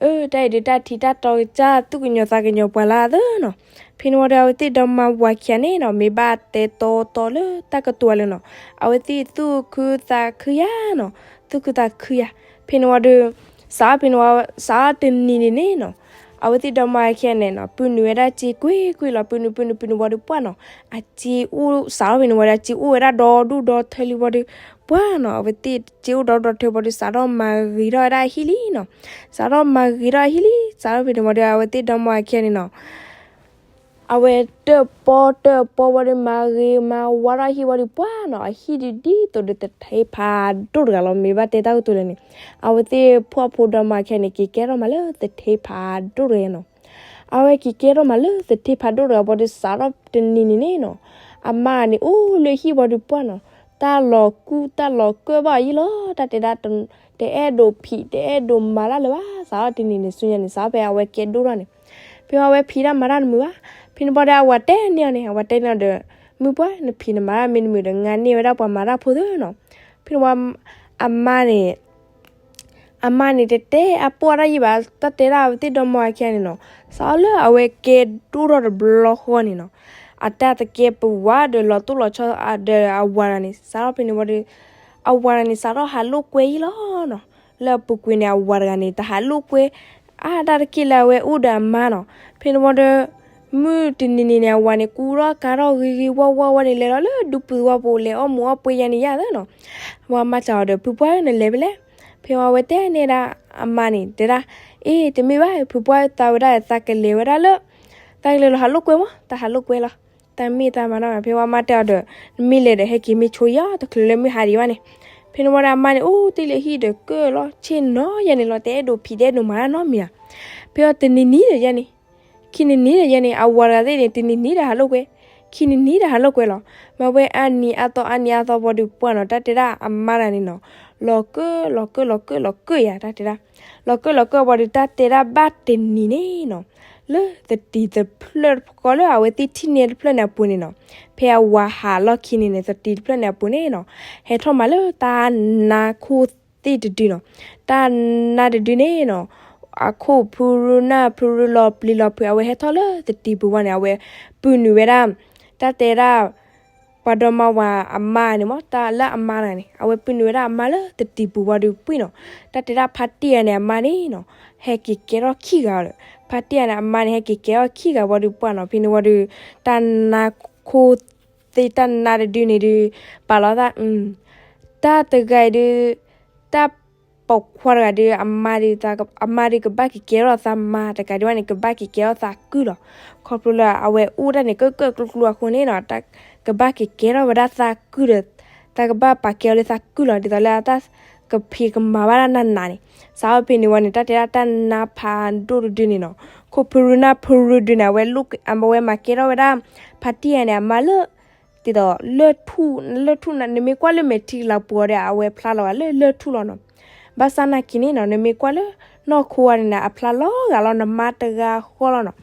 အၢ တၢ်အံၤဒုးတၢ်ထံတၢ်တီကစၢ် သူၣ်ကညီၤသးကညီၤပှၤလၢအသၢနီၤ, ဖဲန့ၣ်ဝံၤဒီး အဝဲသ့ၣ်ဒီမါဝၤခံဂၤန့ၣ်နီၤ မ့ၢ်ဘၣ်တဲတီတီလၢတၢ်ကတိၤလၢနီၤ, အဝဲသ့ၣ်သူၣ်ခုသးခုယၤနီၤ, သူၣ်ခုသးခုယၤ, ဖဲန့ၣ်ဝံၤဒီး စးအီၣ်ဖဲန့ၣ်ဝံၤ စးအီၣ်တနံၤန့ၣ်န့ၣ်နီၤ, အဝဲသ့ၣ်ဒီမါဝၤခံဂၤန့ၣ်နီၤ ပုၢ်နုာ်ဝဲဒၣ်စ့ကွ့ၢ်ကွ့ၢ်လီၤ, ပုၢ်နုာ်ပုၢ်နုာ်ပုၢ်နုာ်ဝံၤဒီးပှၢ်နီၤ, အစ့အိၣ် စးအီၣ်ဖဲန့ၣ်ဝံၤဒီး အစ့အိၣ်ဝဲဒၣ်ဒီဒူၣ်ဒီထၢလံဝံၤဒီး ပှၢ်နီၤ, အဝဲသ့ၣ်စ့အိၣ်ဒီဒူၣ်ဒီထၢဝံၤဒီး စးထီၣ်မၤဂ့ၤထီၣ်ဝဲဒၣ်အဟံၣ်လံနီၤ, စးထီၣ်မၤဂ့ၤထီၣ်အဟံၣ်လံ, စးထီၣ်ဖဲန့ၣ်ဝံၤဒီး အဝဲသ့ၣ်ဒီမါဝၤခံဂၤန့ၣ်နီၤ အဝဲတၢၣ်ပီတၢၣ်ပီဝံၤဒီး မၤဂ့ၤမၤဝါထီၣ်အဟံၣ်ဝံၤဒီးပှၢ်နီၤ, အဟံၣ်ဒုးဒ်သိးဒီးသထ့ဖးဒိၣ်တဂၤလီၤ, မ့ၢ်ဘၣ်တဲတၢ်ကတိၤလၢန့ၣ်, အဝဲသ့ၣ်ဖှီၣ်ဖိဒီမါဝၤခံဂၤန့ၣ် က့ၤကဲထီၣ်မးလၢသထ့ဖးဒိၣ်တဂၤနီၤ, အဝဲက့ၤကဲထီၣ်မးလၢသထ့ဖးဒိၣ်တဂၤဝံၤဒီး စးထီၣ်တနံၤန့ၣ်န့ၣ်နီၤ, အမါန့ၣ်အိၣ်လၢဟံၣ်ဝံၤဒီးပှၢ်နီၤ, တၢ်လီၤကူၣ်တၢ်လီၤကၢၣ်ဘၣ်အီၤယံၣ်လီၤ, တၢ်တဲဒၣ် တအဲၣ်ဒိးဖံး တအဲၣ်ဒိးမၤတၢ်လၢၤဘၣ်, စးထီၣ်တနံၤန့ၣ် ဆူညါန့ၣ် စးထီၣ်ဖဲအဝဲကဲဒိၣ်ထီၣ်န့ၣ်, ဖဲဝံၤအဝဲဖံးတၢ်မၤတၢ်တမုာ်ဘၣ်, ဖဲန့ၣ်ဝံၤဒီး အဝၤတဲန့ၢ်အီၤန့ၣ် အဝၤတဲန့ၢ်အီၤဒီး မုၢ်ပှၢ် နဖံးနမၤတၢ်မ့ၢ်တမုာ်ဒီး နၤန့ၢ်ဝဲဒၣ်ပှၤမၤတၢ်ဖိသ့နီၤ, ဖဲန့ၣ်ဝံၤ အမါန့ၣ် အမါန့ၣ် တတဲအပိၢ်အတၢ်ယံၣ်ဘၣ်, တၢ်တဲဒၣ်အဝဲသ့ၣ်ဒီမါဝၤခံဂၤန့ၣ်နီၤ, စးထီၣ်လၢအဝဲကဲဒိၣ်ထီၣ်တဘျီဃီန့ၣ်နီၤ, အတၢ်တကဲပဝးဒီးလီၤတိၢ်လီၤဆီဒီးအဝၤတဂၤန့ၣ် စးထီၣ်ဖဲန့ၣ်ဝံၤဒီး အဝၤတဂၤန့ၣ် စးထီၣ်ဟးလိာ်ကွဲယံၣ်လီၤနီၤ, လၢအပူၤကွံာ်န့ၣ် အဝၤတဂၤန့ၣ် တဟးလိာ်ကွဲ အါတၢ်တက့ၢ်လၢအဝဲအိၣ်ဒီးအမါနီၤ, ဖဲန့ၣ်ဝံၤဒီး မုၢ်တနံၤန့ၣ်န့ၣ် အဝၤန့ၣ် ကူထီၣ်ကၤထီၣ်ဂ့ၤဂ့ၤဝါဝါဝဲန့ၣ် လဲၤလီၤလၢဒူပူၤသဝီပူၤ လဲၤအီၣ်မူးအီၣ်ပှ့ၤယါန့ၣ်ယါသ့နီၤ, ဝံၤအမါစံးအီၤဒီး ဖုပှၢ်ဧၢ နလဲၤဖဲလဲၣ်, ဖဲဝံၤအဝဲတဲန့ၢ်ဒၣ်အမါန့ၣ် တဲဒၣ်, အ့ တမ့ၢ်ဘၣ် ဖုပှၢ်ဧၢ သးဝဲဒၣ်သးကလဲၤဝဲဒၣ်လၢ သးကလဲၤလီၤဟးလိာ်ကွဲမး တၢ်ဟးလိာ်ကွဲလီၤ, တၢ်မ့ၢ်တၢ်မၤနီၤ, ဖဲဝံၤအမါတဲအီၤဒီး နမ့ၢ်လဲၤဒီး ဟဲက့ၤမ့ၢ်ဆိယါ တချုးလၢမုၢ်ဟါဒံးဘၣ်န့ၣ်, ဖဲန့ၣ်ဝံၤဒီးအမါန့ၣ် အိၣ်တ့ၢ်လၢဟံၣ်ဒီးကၢၣ်လီၤဆ့ၣ်နီၤယါန့ၣ်လီၤ, တအဲၣ်ဒိးဖံးတအဲၣ်ဒိးမၤတၢ်နီတမံၤဧါ, ဖဲအီၤတနံၤနံၤဒီးယါန့ၣ် ခံနံၤနံၤဒီးယဲန့ၣ် အဝၤတဂၤသ့ၣ်န့ၣ် တနံၤနံၤဒီးဟးလိာ်ကွဲ, ခံနံၤနံၤဒီးဟးလိာ်ကွဲလီၤ. မ့ၢ်ဝဲအနံၤအသီအနံၤအသီဝံၤဒီးပှၢ်နီၤ တၢ်တဲဒၣ်အမါတဂၤန့ၣ်နီၤ, လီၤကၢၣ်လီၤကၢၣ်လီၤကၢၣ်လီၤကၢၣ်ယၤ တၢ်တဲဒၣ်, လီၤကၢၣ်လီၤကၢၣ်ဝံၤဒီး တၢ်တဲဒၣ်ဘၣ်တနံၤန့ၣ်နီၤ, လၢသတံၤတဖျၢၣ်တဖျၢၣ်လၢအဝဲသ့ၣ်ထံၣ်န့ၢ်တဖျၢၣ်န့ၣ်အပူၤန့ၣ်နီၤ, ဖဲအဝၤဟးလီၢ်ခံန့ၣ်န့ၣ် သတံၤတဖျၢၣ်န့ၣ်အပူၤန့ၣ်နီၤ, ဟဲထီၣ်မးလၢတၢ်နါခိၣ်သ့ၣ်တဒုနီၤ, တၢ်နါတဒုန့ၣ်နီၤ, အခိၣ်ဖုရူနၢ်ဖုရူလီၤပျံၤလီၤဖုး အဝဲဟဲထီၣ်လၢသတံၤပူၤဝံၤန့ၣ် အဝဲပုၢ်နုာ်ဝဲဒၣ် တၢ်တဲဒၣ် ပှၤဒီမါဝၤအမါန့ၣ်မ့ၢ် တၢ်လၢအမါတဂၤန့ၣ် အဝဲပုၢ်နုာ်ဝဲဒၣ်အမါလၢသတံၤပူၤဝံၤဒီးပှၢ်နီၤ, တၢ်တဲဒၣ်ဖါတံၢ်ဂၤန့ၣ် အမါန့ၣ်နီၤ, ဟဲက့ၤကဲထီၣ်ခံဂၤဒီး ဖါတံၢ်ဂၤန့ၣ် အမါန့ၣ် ဟဲက့ၤကဲထီၣ်ခံဂၤဝံၤဒီးပှၢ်နီၤ, ဖဲန့ၣ်ဝံၤဒီး တၢ်နါခိၣ်သ့ၣ် တၢ်နါတဒုန့ၣ်ဒုး ပာ်လီၤသး တၢ်တဂၤအံၤဒုး တၢ်ပိာ်ခွါတဂၤဒီး အမါဒီး အမါဒီးကဘၣ်က့ၤကဲထီၣ်သးမါတကးဒံးဘၣ်န့ၣ် ကဘၣ်က့ၤကဲထီၣ်သးကုၢ်လီၤ. ခီဖျိလၢအဝဲအိၣ်တၢ်န့ၣ် ကၢၣ်ကၢၣ်ကျူကျူအဃိန့ၣ်နီၤ, ကဘၣ်က့ၤကဲထီၣ်ဝဲဒၣ်သးကုၢ်ဒီး တၢ်ကဘၣ်ပာ်ကဲအီၤလၢသးကုၢ်လီၤ. ဒ်သိးလၢတၢ်ကဖံးကမၤဘၣ်တၢ်နးနးန့ၣ် စးထီၣ်ဖဲန့ၣ်ဝံၤန့ၣ် တၢ်တဲဒၣ်တၢ်နါဖးဒိၣ်တဒုန့ၣ်နီၤ, ခိၣ်ဖုရူနၢ်ဖုရူဒုန့ၣ် အဝဲလိၣ် အဝဲမၤကဲထီၣ်ဝဲဒၣ် ဖါတံၢ်ဂၤန့ၣ် အမါလၢ ဒ်သိးလၢၢ်ထူၣ် လၢၢ်ထူၣ် နမ့ၢ်ကွၢ်လၢမဲာ်ထံကလၤပူၤအီၤဒီး အဝဲဖျါလီၤဂာ်လၢလၢၢ်ထူၣ်လီၤနီၤ. ဘၣ်ဆၣ်နာ်က့န့ၣ်နီၤ နမ့ၢ်ကွၢ်လၢနီၢ်ခိဝါန့ၣ်န့ၣ် အဖျါလီၤဂာ်လီၤ နမါတဂၤဃီလီၤနီၤ.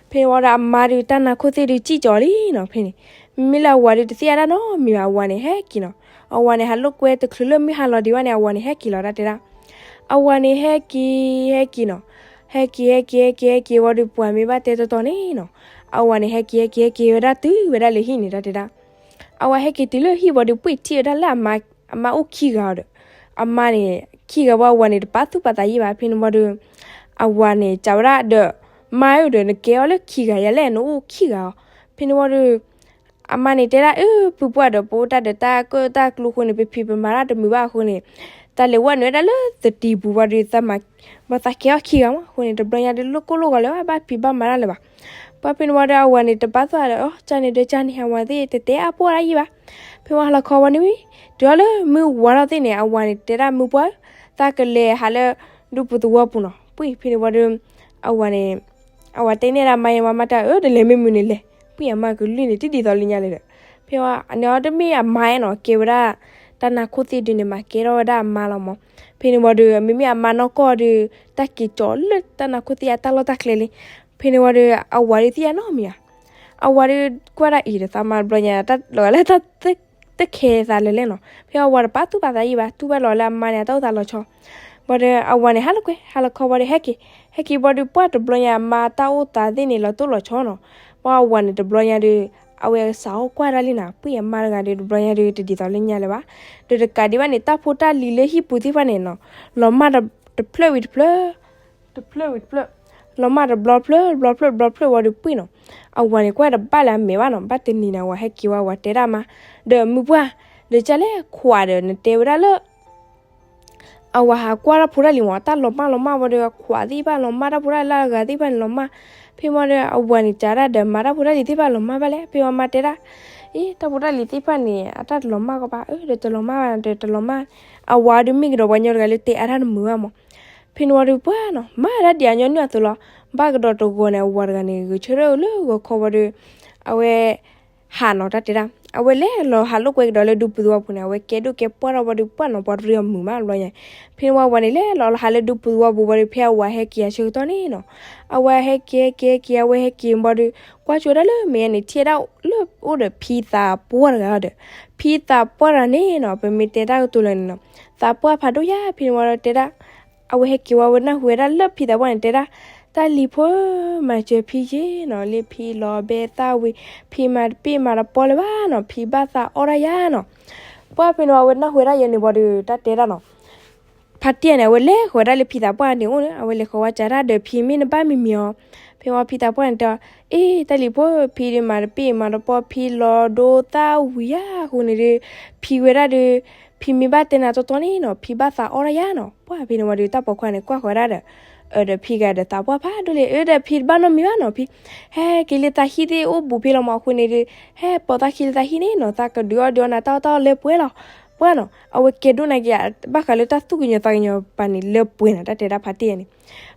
ဖဲန့ၣ်ဝံၤဒီးအမါဒီးတၢ်နါခိၣ်သ့ၣ်ဒုးစံၣ်ကၠီၤလံနီၤ ဖဲန့ၣ်. မ့မ့ၢ်လၢအဝၤဒုးတသ့ၣ်ညါတၢ်နီတမံၤဘၣ် အဝၤန့ၣ်ဟဲက့ၤနီၤ. အဝၤန့ၣ် ဟးလိာ်ကွဲတချုးလၢမုၢ်ဟါလီၤဒံးဘၣ်န့ၣ် အဝၤန့ၣ်ဟဲက့ၤလီၤ တၢ်တဲဒၣ်. အဝၤန့ၣ်ဟဲက့ၤ ဟဲက့ၤနီၤ. ဟဲက့ၤ ဟဲက့ၤ ဟဲက့ၤ ဟဲက့ၤဝံၤဒီး ပှၤမ့ၢ်ဘၣ်တဲတီတီန့ၣ်နီၤ, အဝၤန့ၣ် ဟဲက့ၤ ဟဲက့ၤ ဟဲက့ၤဝဲဒၣ်တုၤဝဲဒၣ်လၢဟံၣ်န့ၣ် တၢ်တဲဒၣ်. အဝၤဟဲက့ၤတုၤလၢဟံၣ်ဝံၤဒီး ပှ့ၢ်ထံၣ်ဝဲဒၣ်လၢအမါ အမါအိၣ်ခံဂၤအီၤဒီး အမါန့ၣ် ခံဂၤဝံၤ အဝၤန့ၣ် တပာ်သူၣ်ပာ်သးယံၣ်ဘၣ် ဖဲန့ၣ်ဝံၤဒီး အဝၤန့ၣ် စံးဝဲဒၣ်ဒီး မါဧၢဒီး နကဲအီၤလၢခံဂၤယၤလဲၣ် နအိၣ်ခံဂၤအီၤ. ဖဲန့ၣ်ဝံၤဒီး အမါန့ၣ်တဲဒၣ် အၢ ပုၢ်ပှၢ်ဒီး ပအိၣ်တၢ်ဒီးတၢ်ကၢၣ်တၢ်ကျူအဃိန့ၣ် ပဖံးပမၤတၢ်တမုာ်ဘၣ်အဃိန့ၣ် တၢ်လဲၤဝဲနုာ်ဝဲဒၣ်လၢသတံၤပူၤဝံၤဒီး သးမၤ ဘၣ်သးကဲအီၤခံဂၤမး အဃိန့ၣ် တဘျီညါဒုးလိၣ်ကိၢ်လိၣ်ဂီၤလၢၤဘၣ် ဘၣ်ဖံးဘၣ်မၤတၢ်လၢၤဘၣ်. ပှၢ်ဖဲန့ၣ်ဝံၤဒီး အဝၤန့ၣ် တဘၣ်သးဒီး အီ ကန့ၣ်ဒီးကန့ၣ် အဝၤသ့ၣ်တတဲအါပှၢ်တၢ်ယံၣ်ဘၣ်. ဖဲဝံၤဟါလီၤခီဝံၤန့ၣ်ဝံၤ တုၤလီၤလၢမုၢ်ဝါထီၣ်သ့ၣ်န့ၣ် အဝၤန့ၣ် တဲဒၣ်မုၢ်ပှၢ် သးကလဲၤဟးလၢဒူပူၤသဝီပူၤနီၤ ပှ့ၢ်ဖဲန့ၣ်ဝံၤဒီး အဝၤန့ၣ် အဝၤတဲန့ၢ်ဒၣ်မါယဲဝဲ မါတဲ အၢ တလဲၤမ့ၢ်မုာ်န့ၣ်လဲၤ ပှ့ၢ်အမါကလုၢ်န့ၣ် တဒ်သိးလၢညါလဲၣ်ဒီး ဖဲဝံၤန့ၣ်အီၤတမ့ၢ်အမါနီၤ ကဲဝဲဒၣ် တၢ်နါခိၣ်သ့ၣ်ဒုးန့ၣ် မၤကဲထီၣ်ဝဲဒၣ်အမါလီၤမး. ဖဲန့ၣ်ဝံၤဒီး မ့မ့ၢ်အမါနီၢ်ကီၢ်ဒီး တၢ်က့ၤကၠီၤလၢတၢ်နါခိၣ်သ့ၣ်အတၢ်လီၢ်တၢ်ကျဲလံ. ဖဲန့ၣ်ဝံၤဒီး အဝၤဒုးသ့ၣ်ညါနီတမံၤဧါ. အဝၤဒုးကွၢ်ဒၣ်အံၤဒီး သးမါတဘျီညါ တၢ်လီၤဂာ်လၢတၢ် တခဲသးလၢၤလဲၣ်နီၤ. ဖဲအဝၤတပာ်သူၣ်ပာ်သးယံၣ်ဘၣ် တူၢ်ဘၣ်လီၤလၢအမါန့ၣ် အတၢ်အိၣ်သးလီၤဆီ. ဘၣ်ဒီးအဝၤန့ၣ် ဟါလီၤကွဲ ဟါလီၤခီဘၣ်ဒီး ဟဲက့ၤ ဟဲက့ၤဘၣ်ဒီး ပှၢ်တဘျီညါ အမါတၢ်အိၣ်သးသ့ၣ်န့ၣ် လီၤတိၢ်လီၤဆီနီၤ. ပှၢ်အဝၤန့ၣ် တဘျီညါဒီး အဝဲစးထီၣ်ကွၢ်ဒၣ်လံနီၤ ပှ့ၢ်အမါတဂၤဒီး တဘျီညါဒီး တဒ်သိးလၢညါလၢၤဘၣ်. ဒီးတကးဒံးဘၣ်န့ၣ် တၢ်ဖိတၢ်လံၤလၢဟံၣ်ပူၤသ့ၣ်တဖၣ်န့ၣ်နီၤ လီၤမၢ်တဖျၢၣ်ဝံၤတဖျၢၣ် တဖျၢၣ်ဝံၤတဖျၢၣ် လီၤမၢ်တဘျီဖျၢၣ် တဘျီဖျၢၣ် တဘျီဖျၢၣ်ဝံၤဒီးပှ့ၢ်နီၤ. အဝၤန့ၣ် ကွၢ်တဘၣ်လၢအမဲာ်ဘၣ်နီၤ. ဘၣ်တနံၤန့ၣ် အဝၤဟဲက့ၤဝဲ အဝၤတဲဒၣ်မါ ဒီးမုၢ်ပှၢ် ဒီးကလဲၣ်ခွးဒီး နတဲဝဲဒၣ်လၢ အဝၤဟးကွၢ်တၢ်ဖိတၢ်လံၤမး တၢ်လီၤမၢ်လီၤမၢ်ဝံၤဒီး အခွးသ့ၣ်တဖၣ်လီၤမၢ် တၢ်ဖိတၢ်လံၤလၢအဂၤသ့ၣ်တဖၣ်န့ၣ်လီၤမၢ်. ဖဲမ့ၢ်ဒီး အဝၤန့ၣ် စံးဒၣ်ဒီးမါ တၢ်ဖိတၢ်လံၤသ့ၣ်တဖၣ်လီၤမၢ်ဘၣ်လဲၣ်. ဖဲမ့ၢ်မါတဲဒၣ် အ့ တၢ်ဖိတၢ်လံၤသ့ၣ်တဖၣ်န့ၣ် အတၢ်တလီၤမၢ်ကီးဘၣ် အၢ ဒီးတလီၤမၢ်ဘၣ်ဒီးတလီၤမၢ်. အဝၤဒုးမ့ၢ်ကဒီးပှၤကညီတဂၤလၢတဲအါတၢ်တမုာ်ဘၣ်မး. ဖဲန့ၣ်ဝံၤဒီးပှၢ်နီၤ မၤဒၣ်ဒံးအညီနုၢ်အသိးလီၤ. ဘၣ်ကဒီးတဂီၤန့ၣ် အဝၤတဂၤန့ၣ် ဂဲၤဆၢထၢၣ်လၢဂီၤခီဝံၤဒီး အဝဲ ဟးနီၤ တၢ်တဲဒၣ် အဝဲလဲၤလီၤဟးလိာ်ကွဲကဒီးလၢဒူပူၤသဝီပူၤန့ၣ် အဝဲကဲဒိၣ်ကဲပှၢ်ထီၣ်ဝံၤဒီးပှၢ်နီၤ ပှၤတရံးအီၤမုာ်မးတဘျီညါ. ဖဲန့ၣ်ဝံၤဝၤန့ၣ် လဲၤလီၤဟးလၢဒူပူၤသဝီပူၤဝံၤဒီး ဖဲအဝၤဟဲက့ၤအဆၢကတီၢ်န့ၣ်နီၤ အဝဲဟဲက့ၤ ဟဲက့ၤ ဟဲက့ၤ အဝဲဟဲက့ၤဝံၤဒီး ကွၢ်ဆိဒၣ်လၢမဲာ်ညါန့ၣ် ထံၣ်ဝဲဒၣ်လၢအိၣ်ဒီးဖံသးပှၢ်တဂၤဒီး ဖံသးပှၢ်တဂၤန့ၣ်နီၤ ပမ့ၢ်တဲတၢ်ကတိၤလၢာ်န့ၣ်နီၤ သးပှၢ်ဖးဒိၣ်ယၤ ဖဲန့ၣ်ဝံၤဒီးတဲဒၣ် အဝဲဟဲက့ၤဝံၤ အဝဲနၢ်ဟူဝဲဒၣ်လၢဖံသးပှၢ်န့ၣ်တဲဒၣ် တၢ်လံၤဖိဧၢ မၤစၢၤဖံယ့နီၤ လၢဖံလီၤဘဲသၣ်ဝံၤ ဖံမၤတပ့ၢ်မၤတပီလၢၤဘၣ်နီၤ ဖံဘၣ်သးအီၣ်တၢ်ယၤနီၤ. ပှၢ်ဖဲန့ၣ်ဝံၤ အဝဲနၢ်ဟူဝဲဒၣ်ယဲန့ၣ်ဝံၤဒီး တၢ်တဲဒၣ်နီၤ ဖါတံၢ်န့ၣ် အဝဲလဲၤဃီၤဝဲဒၣ်လၢဖံသးပှၢ်န့ၣ်အိၣ်န့ၣ် အဝဲလဲၤဃီၤဝဲစံးဒၣ်ဒီးဖံမ့ၢ်နဘၣ်မံၤမံၤအီၤ ဖဲဝံၤဖံသးပှၢ်န့ၣ်တဲအီၤ အ့ တၢ်လံၤဖိဧၢ ဖံဒုးမၤတပ့ၢ်မၤတပီ ဖံလီၤဒိသၣ်ဝံၤယၤအဃိန့ၣ်ဒီး ဖံဝဲဒၣ်ဒီး ဖံမ့ၢ်ဘၣ်တဲနၤတီတီန့ၣ်နီၤ ဖံဘၣ်သးအီၣ်တၢ်ယၤနီၤ. ပှၢ်ဖဲန့ၣ်ဝံၤဒီး တၢ်ပိာ်ခွါန့ၣ် ကွၢ်ဃီၤဝဲဒၣ်ဒီး အၢ ဒီးဖံဂၤဒီးသးပှၢ်ဖးဒိၣ်လံ အၢ ဒီးဖံတဘၣ်နီတမံၤဘၣ်နီၤ ဖံ ဟဲက့ၤလၢသးဟံၣ်သ့ၣ်အိၣ်ဘူးဖဲလီၤမးအဃိန့ၣ်ဒီး ဟဲပိာ်သးခံလၢသးဟံၣ်န့ၣ်နီၤ သးကဒုးအီၣ်ဒုးအီနၤတၢ်အီၣ်တၢ်အီလၢပှဲၤလီၤ. ပှၢ်နီၤ အဝဲကဲဒိၣ်နာ်က့ၤ ဘၣ်ဃးလၢတၢ်သူၣ်ကညီၤသးကညီၤပာ်န့ၣ်လၢပှဲၤနီၤ တၢ်တဲဒၣ်ဖါတံၢ်န့ၣ်.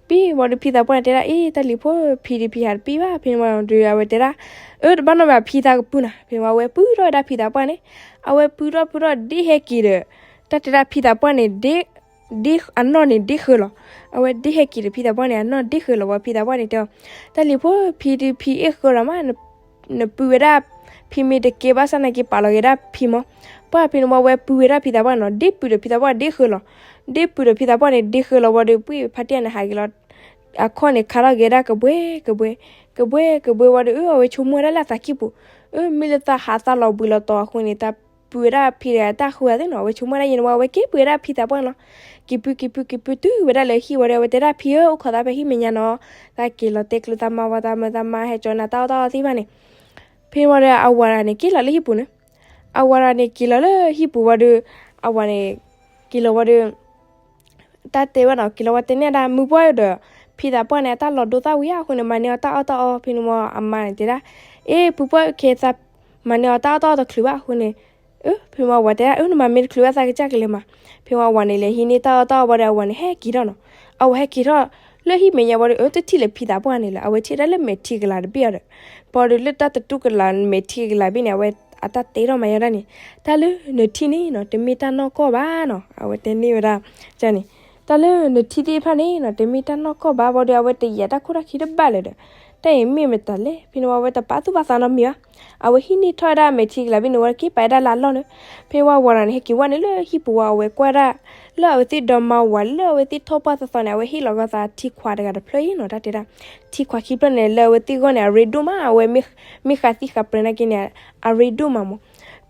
ဖံသးပှၢ်န့ၣ်က့ၤလီၤလၢဟံၣ်ပူၤဘၣ်ဒီး ဖံသးပှၢ်န့ၣ်တဲဒၣ် အ့ တၢ်လံၤဖိ ဖံတဖံဟးတပံၢ်ဘၣ်. ဖဲန့ၣ်ဝံၤဒီး အဝဲတဲဒၣ် အၢ တဘၣ်နီတမံၤ ဖံသးကပုၢ်နၤ. ဖဲန့ၣ်ဝံၤ အဝဲပုၢ်ထီၣ်ဝဲဒၣ်ဖံသးပှၢ်န့ၣ်, အဝဲပုၢ်ထီၣ်ပုၢ်ထီၣ်ဒ့ဟဲက့ၤဒီး တၢ်တဲဒၣ်ဖံသးပှၢ်န့ၣ် ဒ့ အနီၢ်န့ၣ်ဒ့ဃၢၤလီၤ. အဝဲဒ့ဟဲက့ၤဒီးဖံသးပှၢ်န့ၣ် အနီၢ်ဒ့ဃၢၤလီၤဝံၤ ဖံသးပှၢ်န့ၣ်တဲအီၤ, တၢ်လံၤဖိ ဖံတဖံအ့ၣ်ဃၢၤဒီးမး နပုၢ်ဝဲဒၣ်ဖံမ့ၢ်တကဲဘၣ်ဆၣ်နာ်က့ၤပာ်လီၤက့ၤဒၣ်ဖံမး. ပှၢ်ဖဲန့ၣ်ဝံၤ အဝဲပုၢ်ဝဲဒၣ်ဖံသးပှၢ်န့ၣ်နီၤ, ဒ့ပုၢ်ဒီးဖံသးပှၢ်ဒ့ဃၢၤလီၤ. ဒ့ပုၢ်ဒီးဖံသးပှၢ်န့ၣ်ဒ့ဃၢၤလီၤဝံၤဒီး ပှၢ်ဖါတံၢ်န့ၣ်ဟးက့ၤလီၤ အခီၣ်န့ၣ်ခးထီၣ်က့ၤဒၣ်ကဘှဲကဘှဲ, ကဘှဲကဘှှဲဝံၤဒီး အဝဲဆိကမိၣ်ဝဲဒၣ်လၢအသးကံၢ်ပူၤ, အၢ မ့ၢ်လၢသးဟးသးလီၤဘှံးလီၤတီၤအဃိန့ၣ် သးပုၢ်ဝဲဒၣ်ဖံတဂၤတၢ်ဃုဂၤသ့ၣ်နီၤ. အဝဲဆိကမိၣ်ဝဲဒၣ်ယဲန့ၣ်ဝံၤ အဝဲက့ၤပုၢ်ဝဲဒၣ်ဖံသးပှၢ်န့ၣ်လီၤ. က့ၤပုၢ်က့ၤပုၢ်က့ၤပုၢ်တုၤဝဲဒၣ်လၢဟံၣ်ဝံၤဒီး အဝဲတဲဒၣ်ဖံဧၢ အိၣ်ခိးသးဖဲဟံၣ်မဲာ်ညါနီၤ, သးက့ၤလီၤတဲကျိသးမါဝံၤ သးမၢသးမါဟဲကၠီနၤတၢ်အီၣ်တၢ်အီသ့ၣ်တဖၣ်န့ၣ်. ဖဲန့ၣ်ဝံၤဒီး အဝၤတဂၤန့ၣ်က့ၤလီၤလၢဟံၣ်ပူၤန့ၣ်, အဝၤတဂၤန့ၣ်က့ၤလီၤလၢဟံၣ်ပူၤဝံၤဒီး အဝၤန့ၣ် က့ၤလီၤဝံၤဒီး တၢ်တဲဝဲနီၤ က့ၤလီၤဝံၤတဲန့ၢ်ဒၣ် မုၢ်ပှၢ်ဒီး ဖံသးပှၢ်န့ၣ် အတၢ်လီၤဒိသၣ်ဝံၤဧါအဃိန့ၣ် မၤန့ၢ်အီၤတၢ်အီၣ်တၢ်အီ. ဖဲန့ၣ်ဝံၤအမါန့ၣ်တဲဒၣ် အ့ ဖုပှၢ်ခဲသး မၤန့ၢ်အီၤတၢ်အီၣ်တၢ်အီတချုးဘၣ်အဃိန့ၣ်, ဖဲန့ၣ်ဝံၤအဝၤတဲဒၣ် အၢ နမၤမ့ၢ်တချုးဘၣ်သးကစၢ်ကလဲၤမၤ. ဖဲန့ၣ်ဝံၤအဝၤန့ၣ်လဲၤဟံးန့ၢ်တၢ်အီၣ်တၢ်အီဝံၤဒီး အဝၤန့ၣ်ဟဲက့ၤထီၣ်နီၤ. အဝၤဟဲက့ၤထီၣ်လၢဟံၣ်မဲာ်ညါဝံၤဒီး အၢ တထံၣ်လၢဖံသးပှၢ်န့ၣ်လၢၤ အဝဲထံၣ်ဒၣ်လၢမဲာ်ထံကလၤတဘ့ၣ်အီၤဒီး ပှၤဒီးလၢတၢ်တတူၢ်ကလၤမဲာ်ထံကလၤဘ့ၣ်န့ၣ် အဝဲအတၢ်တဲထီၣ်မၤယါဒၣ်န့ၣ်, တၢ်လၢနထံၣ်န့ၣ်နီၤ တမ့ၢ်တၢ်နီၢ်ကီၢ်ဘၣ်နီၤ. အဝဲတဲန့ၢ်ဝဲဒၣ်န့ၣ်, တၢ်လၢနထံၣ်သ့ၣ်တဖၣ်န့ၣ်နီၤ တမ့ၢ်တၢ်နီၢ်ကီၢ်ဘၣ်ဝံၤဒီး အဝဲတယာ်တၢ်ခိၣ်တၢ်ခံတဘၣ်လၢၤဒီး တၢ်အံၤမ့ၢ်မတၤလဲၣ်. ဖဲန့ၣ်ဝံၤအဝဲတပာ်သူၣ်ပာ်သးနီတမံၤဘၣ်. အဝဲဟံးန့ၢ်ထီၣ်ဝဲဒၣ်မဲာ်ထံကလၤဘ့ၣ်န့ၣ်ဝံၤဒီးက့ၤပာ်ဝဲဒၣ်လၢအလီၢ်န့ၣ်. ဖဲဝံၤအဝၤတဂၤန့ၣ်ဟဲက့ၤဝဲန့ၣ်လၢဟံၣ်ပူၤဝံၤ အဝဲကွၢ်ဒၣ် လၢအဝဲသ့ၣ်ဒီမါဝၤလၢအဝဲသ့ၣ်ထီၣ်ပှၢ်သီသီန့ၣ် အဝဲဟ့ၣ်လီၤဂာ်သးထံခွးတဂၤတဖျၢၣ်အံၤနီၤ. တၢ်တဲဒၣ် ထံခွးခံဖျၢၣ်န့ၣ် လၢအဝဲသ့ၣ်ဂီၢ်န့ၣ် အရ့ဒိၣ်မး အဝဲမ့ၢ်ဃးသံဃးပြဲၤနာ်က့န့ၣ် အရ့ဒိၣ်မးမး.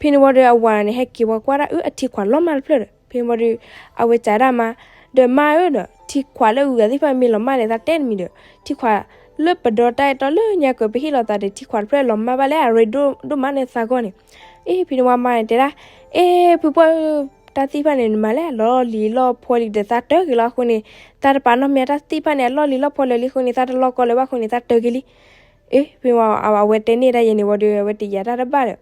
ဖဲန့ၣ်ဝံၤဒီးအဝၤန့ၣ် ဟဲက့ၤဝဲကွၢ်ဒၣ်အၢအထံခွးလီၤမၢ်တဖျၢၣ်ဒီး ဖဲန့ၣ်ဝံၤဒီး အဝဲစံးဒၣ်မါ ဒီးမါဧၢဒီး ထံခွးလၢအဂုၤအဂၤသ့ၣ်တဖၣ်မ့ၢ်လီၤမၢ်န့ၣ် သးတဲတမံၤဒီး ထံခွးလၢပဒီတၢ်အဲၣ်တီလၢညါကပဟ့ၣ်လီၤသးဒီး ထံခွးတဖျၢၣ်လီၤမၢ်ဘၣ်လၢအရ့ဒိၣ်ဒိၣ်မးန့ၣ်သးဂီၢ်န့ၣ်. အ့ ဖဲန့ၣ်ဝံၤမါန့ၣ်တဲဒၣ် အ့ ဖုပှၢ် တၢ်သ့ၣ်တဖၣ်န့ၣ် နမၤလၢအလီၢ်လံၤလီၢ်ဖှီၣ်လံဒီး သးတၢ်က့ၤလီၤအဃိန့ၣ် သးတပာ်နီတမံၤ တၢ်သ့ၣ်တဖၣ်န့ၣ် အလီၢ်လံၤလီၢ်ဖှီၣ်လၢာ်လံအဃိန့ၣ် သးတလီၢ်ကီလၢၤဘၣ်အဃိန့ၣ် သးတၢ်က့ၤလံ. အ့ ဖဲန့ၣ်ဝံၤအဝဲတဲန့ၢ်ဒၣ်ယဲန့ၣ်ဝံၤဒီး အဝဲတယာ်တၢ်တဘၣ်ဒီး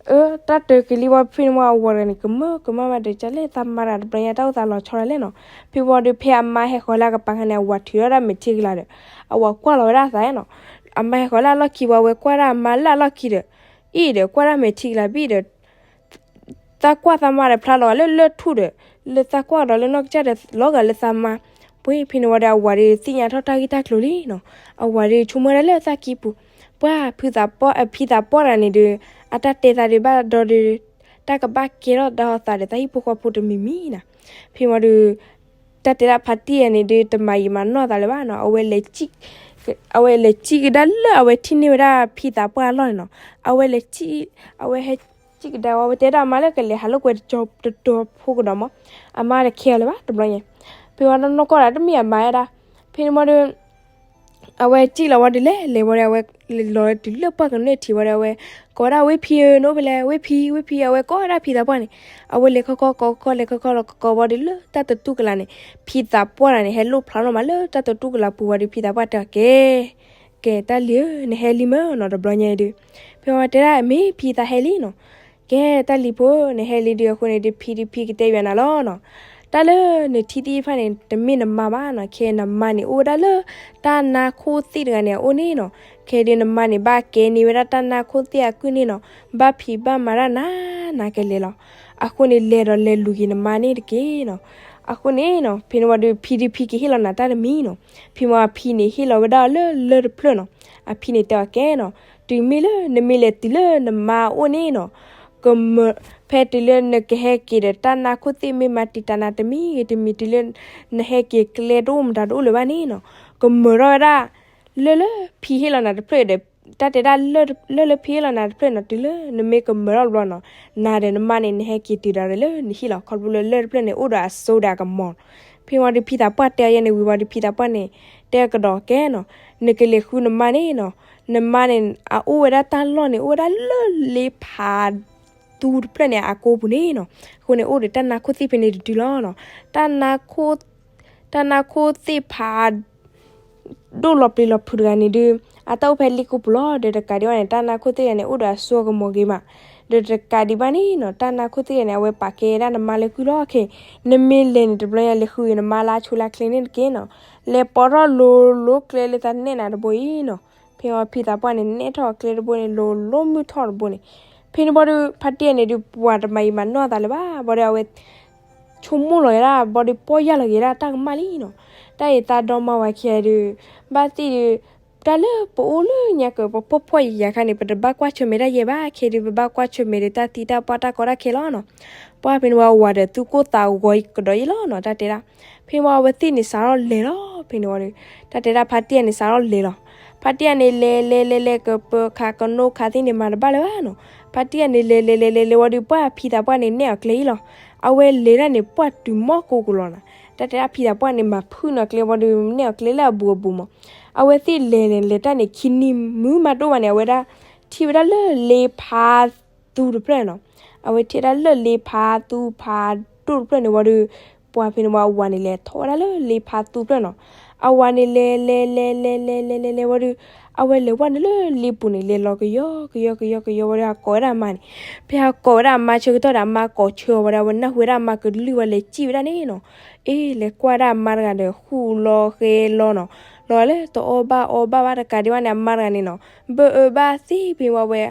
အၢ တၢ်တၢ်က့ၤလံဝံၤ ဖဲန့ၣ်ဝံၤအဝၤတဂၤန့ၣ် ကမၢကမၣ်ဘၣ်ဒီး ကလဲၣ်သးမါတဂၤတဘျီညါတၢ်အိၣ်သးလီၤဆီဒ်လဲၣ်နီၤ. ဖဲဝံၤဒီးဖဲအမါဟဲဃီၤလၢအကပၤခါန့ၣ် အဝၤထုးထီၣ်ဒၣ်မဲာ်ထံကလၤဒီး အဝၤကွၢ်လီၤဝဲဒၣ်အသးနီၤ. အမါဟဲဃီၤလၢအလီၢ်ခံဝံၤ အဝဲကွၢ်ဒၣ်အမါလၢအလီၢ်ခံဒီး အ့ၣ်ဒီးကွၢ်ဒၣ်မဲာ်ထံကလၤဘ့ၣ်ဒီး သးကွၢ်သးမါဒီးဖျါလီၤဂာ်လၢလၢၢ်ထူၣ်ဒီး လၢသးကွၢ်ကဒီးလၢနီၢ်ကစၢ်ဒီးလီၤဂာ်လၢသးမါ. ပှ့ၤဖဲန့ၣ်ဝံၤဒီးအဝၤဒီးသ့ၣ်ညါထီၣ်တၢ်ဂ့ၢ်တၢ်ကျိၤလံနီၤ. အဝၤဒီးဆိကမိၣ်ဝဲဒၣ်လၢအသးကံၢ်ပူၤ ပှၢ်ဖုသးပှၢ် အဖံသးပှၢ်တဂၤန့ၣ်ဒီး အတၢ်တဲသးဒုးဘၣ်ဒီး တၢ်ကဘၣ်ကဲထီၣ်ဒီးသးဒီးသးဟံၣ်ဖိဃီဖိတမံၤမံၤနီၤ. ဖဲဝံၤဒီး တၢ်တဲဒၣ်ဖါတံၢ်အံၤန့ၣ်ဒီး တမၤယံာ်မၤနီၢ်သးလၢၤဘၣ်နီၤ. အဝဲလဲၤ အဝဲလဲၤစံၣ်ကဒါလၢအဝဲထံၣ်န့ၢ်ဝဲဒၣ်ဖံသးပှၢ်အလီၢ်န့ၣ်နီၤ. အဝဲလဲၤစံၣ် အဝဲဟဲစံၣ်ကဒါဝံၤ အဝဲတဲဒၣ်အမါလၢကလဲၤဟးလိာ်ကွဲတကၠီတတီၤဖိကဒီးမး အမါတခဲအီၤလၢၤဘၣ်တဘျီညါ. ဖဲဝံၤနီၢ်နီၢ်ကီၢ်ဒီးတမ့ၢ်အမါဝဲဒၣ်. ဖဲန့ၣ်ဝံၤဒီး အဝဲစံၣ်လီၤဝံၤဒီးလဲၤလဲၤဝံၤဒီး အဝဲလီၤတုၤလၢပှၢ်ကနၢၢ်ထံးဝံၤဒီး အဝဲကိးဝဲဒၣ် ဝ့ၢ်ဖံဧၢ နအိၣ်ဖဲလဲၣ် ဝ့ၢ်ဖံ ဝ့ၢ်ဖံ အဝဲကိးဝဲဒၣ်ဖံသးပှၢ်န့ၣ်. အဝဲလဲၤခီခီကိးခီလဲၤခီခီလီၤကိးဝံၤဒီးလၢတၢ်တတူၢ်ကလာ်န့ၣ် ဖံသးပှၢ်တဂၤန့ၣ် ဟဲလိၣ်ဖျါထီၣ်မးလၢတၢ်တတူၢ်ကလာ်ပူၤဝံၤဒီး ဖံသးပှၢ်တဲအီၤ ကဲ ကဲ တၢ်လံၤဧၢ နဟဲလံမ့ၢ်နီၤ တဘျီညါအံၤဒီး. ဖဲဝံၤတဲဒၣ် မ့ၢ်ဖံသးဟဲလံနီၤ. ကဲ တၢ်လံၤဖိ နဟဲလံဒီး အဃိန့ၣ်ဒီး ဖံဒီးဖံကတဲဘၣ်နၤလီၤနီၤ. တၢ်လၢနထံၣ်သ့ၣ်တဖၣ်န့ၣ် တမ့ၢ်နမါဘၣ်နီၤ. ခဲနမါန့ၣ် အိၣ်ဝဲဒၣ်လၢတၢ်နါခိၣ်သ့ၣ်တဂၤန့ၣ် အအိၣ်န့ၣ်နီၤ. ခဲဒီးနမါန့ၣ် ဘၣ်ကဲန့ၢ်ဝဲဒၣ်တၢ်နါခိၣ်သ့ၣ်အကုၢ်န့ၣ်နီၤ. ဘၣ်ဖံးဘၣ်မၤတၢ်နးနးကလဲာ်လီၤ. အဃိန့ၣ် လဲၤဒီးလဲၤလူၤက့ၤနမါန့ၣ်တက့ၢ်နီၤ. အဃိန့ၣ်နီၤ ဖဲန့ၣ်ဝံၤဒီး ဖံဒီးဖံကဟ့ၣ်လီၤနၤတၢ်တမံၤနီၤ. ဖဲမ့ၢ်အဖံန့ၣ် ဟ့ၣ်လီၤဝဲဒၣ်အီၤလၢလၢၢ်တဖျၢၣ်နီၤ. အဖံန့ၣ်တဲအီၤကဲနီၤ, တုၤမ့ၢ်လၢနမ့ၢ်လဲၤတုၤလၢနမါအအိၣ်န့ၣ်နီၤ, ကမၢ, ဖဲတုၤလၢနကဟဲက့ၤဒီး တၢ်နါခိၣ်သ့ၣ်မ့ၢ်မၤတံာ်တာ်နၤတမံၤဂ့ၤတမံၤ တုၤလၢနဟဲက့ၤကျဲတအိၣ်မတၤတအိၣ်လၢၤဘၣ်န့ၣ်နီၤ, ကမၢထီၣ်ဝဲဒၣ် လၢၢ်လၢဖံဟ့ၣ်လီၤနၤတဖျၢၣ်ဒီး တၢ်တဲဒၣ် လၢၢ်လၢဖံဟ့ၣ်လီၤနၤတဖျၢၣ်နီၤ, တုၤလၢနမ့ၢ်ကမၢထီၣ်တဘျီနီၤ, နၤဒီးနမါန့ၣ် နဟဲက့ၤတုၤဒီးလၢနဟံၣ်လီၤ. ခီဖျိလၢလၢၢ်တဖျၢၣ်န့ၣ် အိၣ်ဒီးအစိဒီးအကမီၤ. ဖဲဝံၤဒီးဖံသးပှၢ်တဲအီၤယဲန့ၣ်ဝံၤဝံၤဒီး ဖံသးပှၢ်န့ၣ် တဲကဒီးကဲနီၤ, နကလဲၤဃုနမါန့ၣ်နီၤ, နမါန့ၣ် အအိၣ်ဝဲဒၣ်တၢ်လီၢ်န့ၣ် အိၣ်ဝဲဒၣ်လၢလ့ဖး သူတဖျၢၣ်န့ၣ် အကိာ်ပူၤန့ၣ်နီၤ. အဃိန့ၣ် အိၣ်ဒီးတၢ်နါခိၣ်သ့ၣ်ဖဲန့ၣ်တဒုလီၤနီၤ. တၢ်နါခိၣ်, တၢ်နါခိၣ်သ့ၣ်ဖး ဒိၣ်လီၤပျံၤလီၤဖုးတဂၤန့ၣ်ဒုး အတၢ်အိၣ်ဖဲလ့ကိပူၤလီၤ. ဒီးတကးဒံးဘၣ်န့ၣ် တၢ်နါခိၣ်သ့ၣ်တဂၤန့ၣ် အိၣ်ဒီးအစိအကမီၤဂ့ၤမး. ဒီးတကးဒံးဘၣ်န့ၣ်နီၤ တၢ်နါခိၣ်သ့ၣ်န့ၣ် အဝဲပာ်ကဲဒၣ်နမါလၢကုၢ်လီၤခဲ, နမ့ၢ်လဲၤန့ၣ်တဘျီညါ လဲၤဃုနမါလၢအဆိလၢအချ့န့ၣ်တက့ၢ်နီၤ, လဲၤပိာ်ထီၣ်လိၤလိၤကျဲလၢသးနဲၣ်နၤတဘိအံၤနီၤ. ဖဲဝံၤဖံသးပှၢ်န့ၣ် နဲၣ်ထီၣ်ကျဲတဘိန့ၣ် လိၤလိၤမုၢ်ထီၣ်တဘိန့ၣ်, ဖဲန့ၣ်ဝံၤဒီး ဖါတံၢ်န့ၣ်ဒုး ပှၤတမၤအံၤမၤနီၢ်အသးလၢၤဘၣ်, ဘၣ်ဒီးအဝဲ ဆိကမိၣ်လီၤဝဲဒၣ် ဘၣ်ဒီးပီၢ်ယၢ်လီၤက့ၤဒၣ်တၢ်ကမၣ်လံနီၤ. တၢ်အံၤသးဒီမါဝၤခံဂၤဒုး ဘၣ်သ့ၣ်ဒုး တၢ်လၢပအိၣ်လၢညါကပဖှီၣ်ဖှီၣ်ယာ်ယာ်ခါန့ၣ် ပတဘၣ်ကွၢ်ဆၢၣ်မဲာ်တၢ်ယဲဘၣ်, ခဲဒုး ပဘၣ်ကွၢ်ဆၢၣ်မဲာ်ဒီးတၢ်သံတၢ်ပှၢ်တၢ်ကီတၢ်ခဲလီၤနီၤ. ပှၢ်ဖဲန့ၣ်ဝံၤအဝၤဒီးသူၣ်ကိၢ်သးဂီၤကဒီးယဲလီၤနီၤ တၢ်တဲဒၣ်. ဖဲန့ၣ်ဝံၤအဝဲသ့ၣ်န့ၣ်စးထီၣ်လဲၤလီၤ. ဖဲန့ၣ်ဝံၤဒီး တၢ်တဲဒၣ် ဖါတံၢ်န့ၣ်စးထီၣ်လဲၤလီၤ. ဖါတံၢ်န့ၣ်လဲၤလဲၤလဲၤလဲၤ ကပၢၤခးကနိခးသ့ၣ်န့ၣ် မၤတဘၣ်လၢၤဘၣ်နီၤ. ဖါတံၢ်န့ၣ်လဲၤလဲၤလဲၤလဲၤလဲၤဝံၤဒီး ပှၢ်ဖံသးပှၢ်န့ၣ် နဲၣ်အီၤကျဲအံၤလီၤ. အဝဲလဲၤဒၣ်န့ၣ် ပှၢ်တုၤမီၢ်ကိးကလီၤနီၤ. တၢ်တဲဒၣ်ဖံသးပှၢ်န့ၣ် မၤဖုၣ်နီၤကျဲဝံၤဒီး နဲၣ်အီၤကျဲလၢအဘူးအဘူးမး. အဝဲသ့ၣ်လဲၤလဲၤလဲၤတၢ်န့ၣ် ခံနံၤမုာ်မးဒိၣ်မးန့ၣ် အဝဲဒၣ် ထံၣ်ဝဲဒၣ်လၢလ့ဖးသူတဖျၢၣ်နီၤ. အဝဲထံၣ်ဝဲဒၣ်လၢလ့ဖးသူဖးဒိၣ်တဖျၢၣ်န့ၣ်ဝံၤဒီး ပှၢ်ဖဲန့ၣ်ဝံၤအဝၤန့ၣ်လဲၤထီၣ်ဝဲဒၣ်လၢလ့ဖးသူတဖျၢၣ်နီၤ. အဝၤန့ၣ်လဲၤလဲၤလဲၤလဲၤလဲၤလဲၤလဲၤဝံၤဒီး အဝဲလဲၤဝဲန့ၣ်လၢလ့ပူၤန့ၣ် လဲၤလီၤကယီကယီကယီကယီဝံၤဒီး ဟးကိးဝဲဒၣ်အမါန့ၣ်. ဖဲဟးကိးဝဲဒၣ်အမါဆၢကတီၢ်ဒီး အမါကိးဆၢအီၤဝံၤဒီး အဝဲနၢ်ဟူဝဲဒၣ်အမါကလုၢ်ဝဲလဲၤစံၣ်ဝဲဒၣ်န့ၣ်နီၤ. အ့ လဲၤကွၢ်ဒၣ်အမါတဂၤဒီး ဃူလီၤဃဲလီၤနီၤ. လီၤလၢတအီၣ်ဘၣ်အီဘၣ်ဘၣ်တကးဒံးဘၣ်န့ၣ် အမါတဂၤန့ၣ်နီၤ ဘၢအၢဘၣ်သ့ၣ်ဖဲဝံၤဝဲ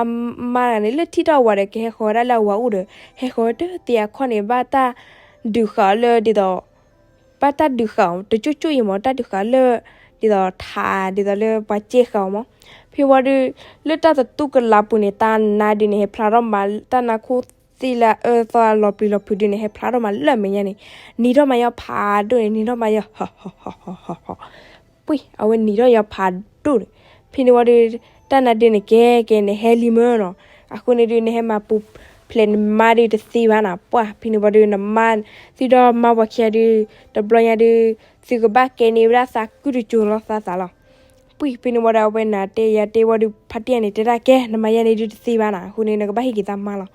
အမါတဂၤန့ၣ် လၢထံၣ်ထီၣ်အဝၤဒီး ကဟဲဃီၤဝဲဒၣ်လၢအဝၤအိၣ်ဒီး ဟဲဃီၤဝဲတသ့အခီၣ်န့ၣ် ဘၣ်တၢ်ဒုးဃာ်အီၤလၢဒ်သိး ဘၣ်တၢ်ဒုးဃာ်အီၤ တကၠိၣ်ကၠိၣ်အံၤမး တၢ်ဒုးဃာ်အီၤလၢ ဒ်သိးထး ဒ်သိးလၢပှၤကဲဃာ်အီၤမး. ဖဲဝံၤဒီး လၢတၢ်သတူၢ်ကလာ်ပူၤန့ၣ် တၢ်နါဒုးန့ၣ် ဟဲဖျါထီၣ်မး တၢ်နါခိၣ်သ့ၣ်လၢအအၢသီအလီၤပျံၤလီၤဖုးဒုးန့ၣ် ဟဲဖျါထီၣ်မးလၢအမဲာ်ညါန့ၣ် နံၤထီၣ်မးယီၤဖးဒိၣ်န့ၣ် နံၤထီၣ်မးယီၤ ဟီၣ်ဟီၣ်ဟီၣ်ဟီၣ် ပှံၢ် အဝဲနံၤထီၣ်ယီၤဖးဒိၣ်န့ၣ်. ဖဲန့ၣ်ဝံၤဒီး တၢ်နါဒုးန့ၣ် ကဲကဲ နဟဲလံမၢနီၤ. အဃိန့ၣ်ဒုး နဟဲမၤပူၤဖျဲးနမါဒုးတသ့ဘၣ်နီၤ. ပှၢ် ဖဲန့ၣ်ဝံၤဒီး နမါ သုဒီမါဝၤခံဂၤဒုး တဘျီညါဒုး သုကဘၣ်ကဲန့ၢ်ဝဲဒၣ်သးကုၢ်တစိၤလီၤသးသးလီၤ. ပှံၢ် ဖဲန့ၣ်ဝံၤဒီး အဝဲနၤတဲယၤတဲဝံၤဒီး ဖါတံၢ်န့ၣ်တဲဒၣ် ကဲ နမၤယၤန့ၣ်ဒုးတသ့ဘၣ်နီၤ. အဃိန့ၣ် နကဘၣ်ဟ့ၣ်က့ၤသးမါလီၤ.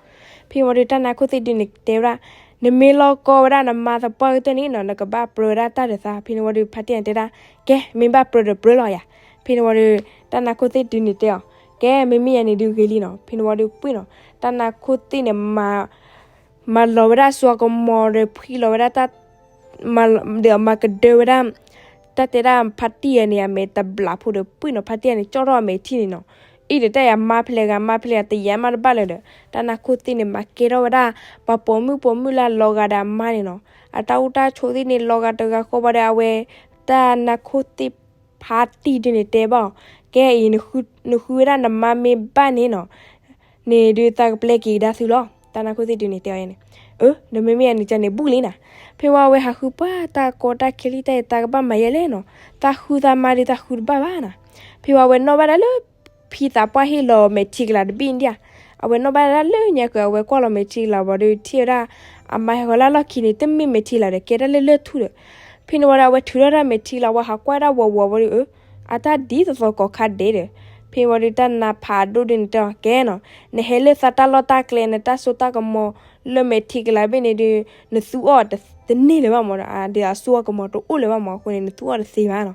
ဖဲန့ၣ်ဝံၤဒီး တၢ်နါခိၣ်သ့ၣ်ဒုးန့ၣ်တဲဝဲဒၣ် နမ့ၢ်လီၤကီဝဲဒၣ်နမါသပှၢ်ကတၢၢ်န့ၣ်နီၤ နကဘၣ်ပြၢဝဲဒၣ်တၢ်ဒီးသး. ဖဲန့ၣ်ဝံၤဒီး ဖါတံၢ်န့ၣ်တဲဒၣ် ကဲ မ့ၢ်ဘၣ်ပြၢဒီးပြၢလီၤယၤ. ဖဲန့ၣ်ဝံၤဒီး တၢ်နါခိၣ်သ့ၣ်ဒုးန့ၣ်တဲအီၤ ကဲ မ့မ့ၢ်ယၤန့ၣ်ဒုးဂ့ၤလံနီၤ. ဖဲန့ၣ်ဝံၤဒီး ပှံၢ်နီၤ တၢ်နါခိၣ်သ့ၣ်န့ၣ် မၤလီၤဝဲဒၣ်အစိကမီၤဒီး ဖှံလီၤဝဲဒၣ်တၢ် ဒီးမၤကဒၢဝဲဒၣ် တၢ်တဲဒၣ်ဖါတံၢ်အံၤန့ၣ် အမဲာ်တဘျးဖိဒီး ပှံၢ်နီၤ ဖါတံၢ်အံၤန့ၣ် ကၠီၣ်ထီၣ်အမဲာ်ထံၣ်န့ၣ်နီၤ. အံၤဒီးတၢ်အံၤအမါဖျဲးဂၤ အမါဖျဲးဂၤ တယာ်မးတဘၣ်လၢၤဒီး တၢ်နါခိၣ်သ့ၣ်န့ၣ် မၤကဲထီၣ်ဝဲဒၣ် ပှၤပိာ်မုၣ်ပိာ်မုၣ်လၢအလီၤဂာ်ဒီးအမါန့ၣ်နီၤ. အတၢ်အိၣ်တၢ်ဆိးသ့ၣ်န့ၣ် လီၤဂာ်တဂၤဃီဘၣ်ဒီး အဝဲ တၢ်နါခိၣ်သ့ၣ်ဖါတံၢ်ဒုးန့ၣ်တဲဘၣ်အီၤ ကဲအံၤ နဃုဝဲဒၣ်နမါမ့ၢ်ဘၣ်န့ၣ်နီၤ န့ၣ်ဒုးသးကပျဲက့ၤကဒါသုလီၤ. တၢ်နါခိၣ်သ့ၣ်ဒုးန့ၣ်တဲအီၤန့ၣ် အၢ နမ့မ့ၢ်ယၤန့ၣ် ကန့ၣ်ဘူၣ်လံနၤ. ဖဲဝံၤအဝဲဟးဃုပှၢ်တၢ်ကီတၢ်ခဲလံ တၢ်အံၤသးကဘၣ်မၤယဲလဲၣ်နီၤ. သးဃုသးမါဒုး သးဃုတဘၣ်ဘၣ်နၤ. ဖဲဝံၤအဝဲနီၣ်ဘၣ်ဒၣ်လၢ ဖံသးပှၢ်ဟ့ၣ်လီၤမဲာ်ထံကလၤတဘ့ၣ်ဒၣ်. အဝဲနီၣ်ဘၣ်ဒၣ်လၢညါက့ၤ အဝဲကွၢ်လီၤမဲာ်ထံကလၤဝံၤဒီး ထံၣ်ဝဲဒၣ် အမါဟဲဃီၤလၢအလီၢ်ခံန့ၣ် တမ့ၢ်မဲာ်ထံကလၤဒီး ကဲဒၣ်လၢလၢၢ်ထူၣ်ဒီး ဖဲန့ၣ်ဝံၤဒီး အဝဲထုးထီၣ်တၢ်မဲာ်ထံကလၤဝံၤ ဟးကွၢ်ဒၣ်ဝီၤဝီၤဝံၤဒီး အၢ အတၢ်ဒ်သိးသိးကိးခါဒဲးဒီး ဖဲန့ၣ်ဝံၤဒီး တၢ်နါဖးဒိၣ်ဒုးန့ၣ်တဲအီၤ ကဲနီၤ နဟဲလၢသးတၢ်လီၢ်တၢ်ကျဲ နတၢ်စိတၢ်ကမီၤ လၢမဲာ်ထံကလၤဘ့ၣ်န့ၣ်ဒုး နသူအီၤတန့ၢ်လၢၤဘၣ်မး ဒီးအစိအကမီၤတအိၣ်လၢၤဘၣ်မး အဃိန့ၣ် နသူအီၤတသ့ဘၣ်နီၤ.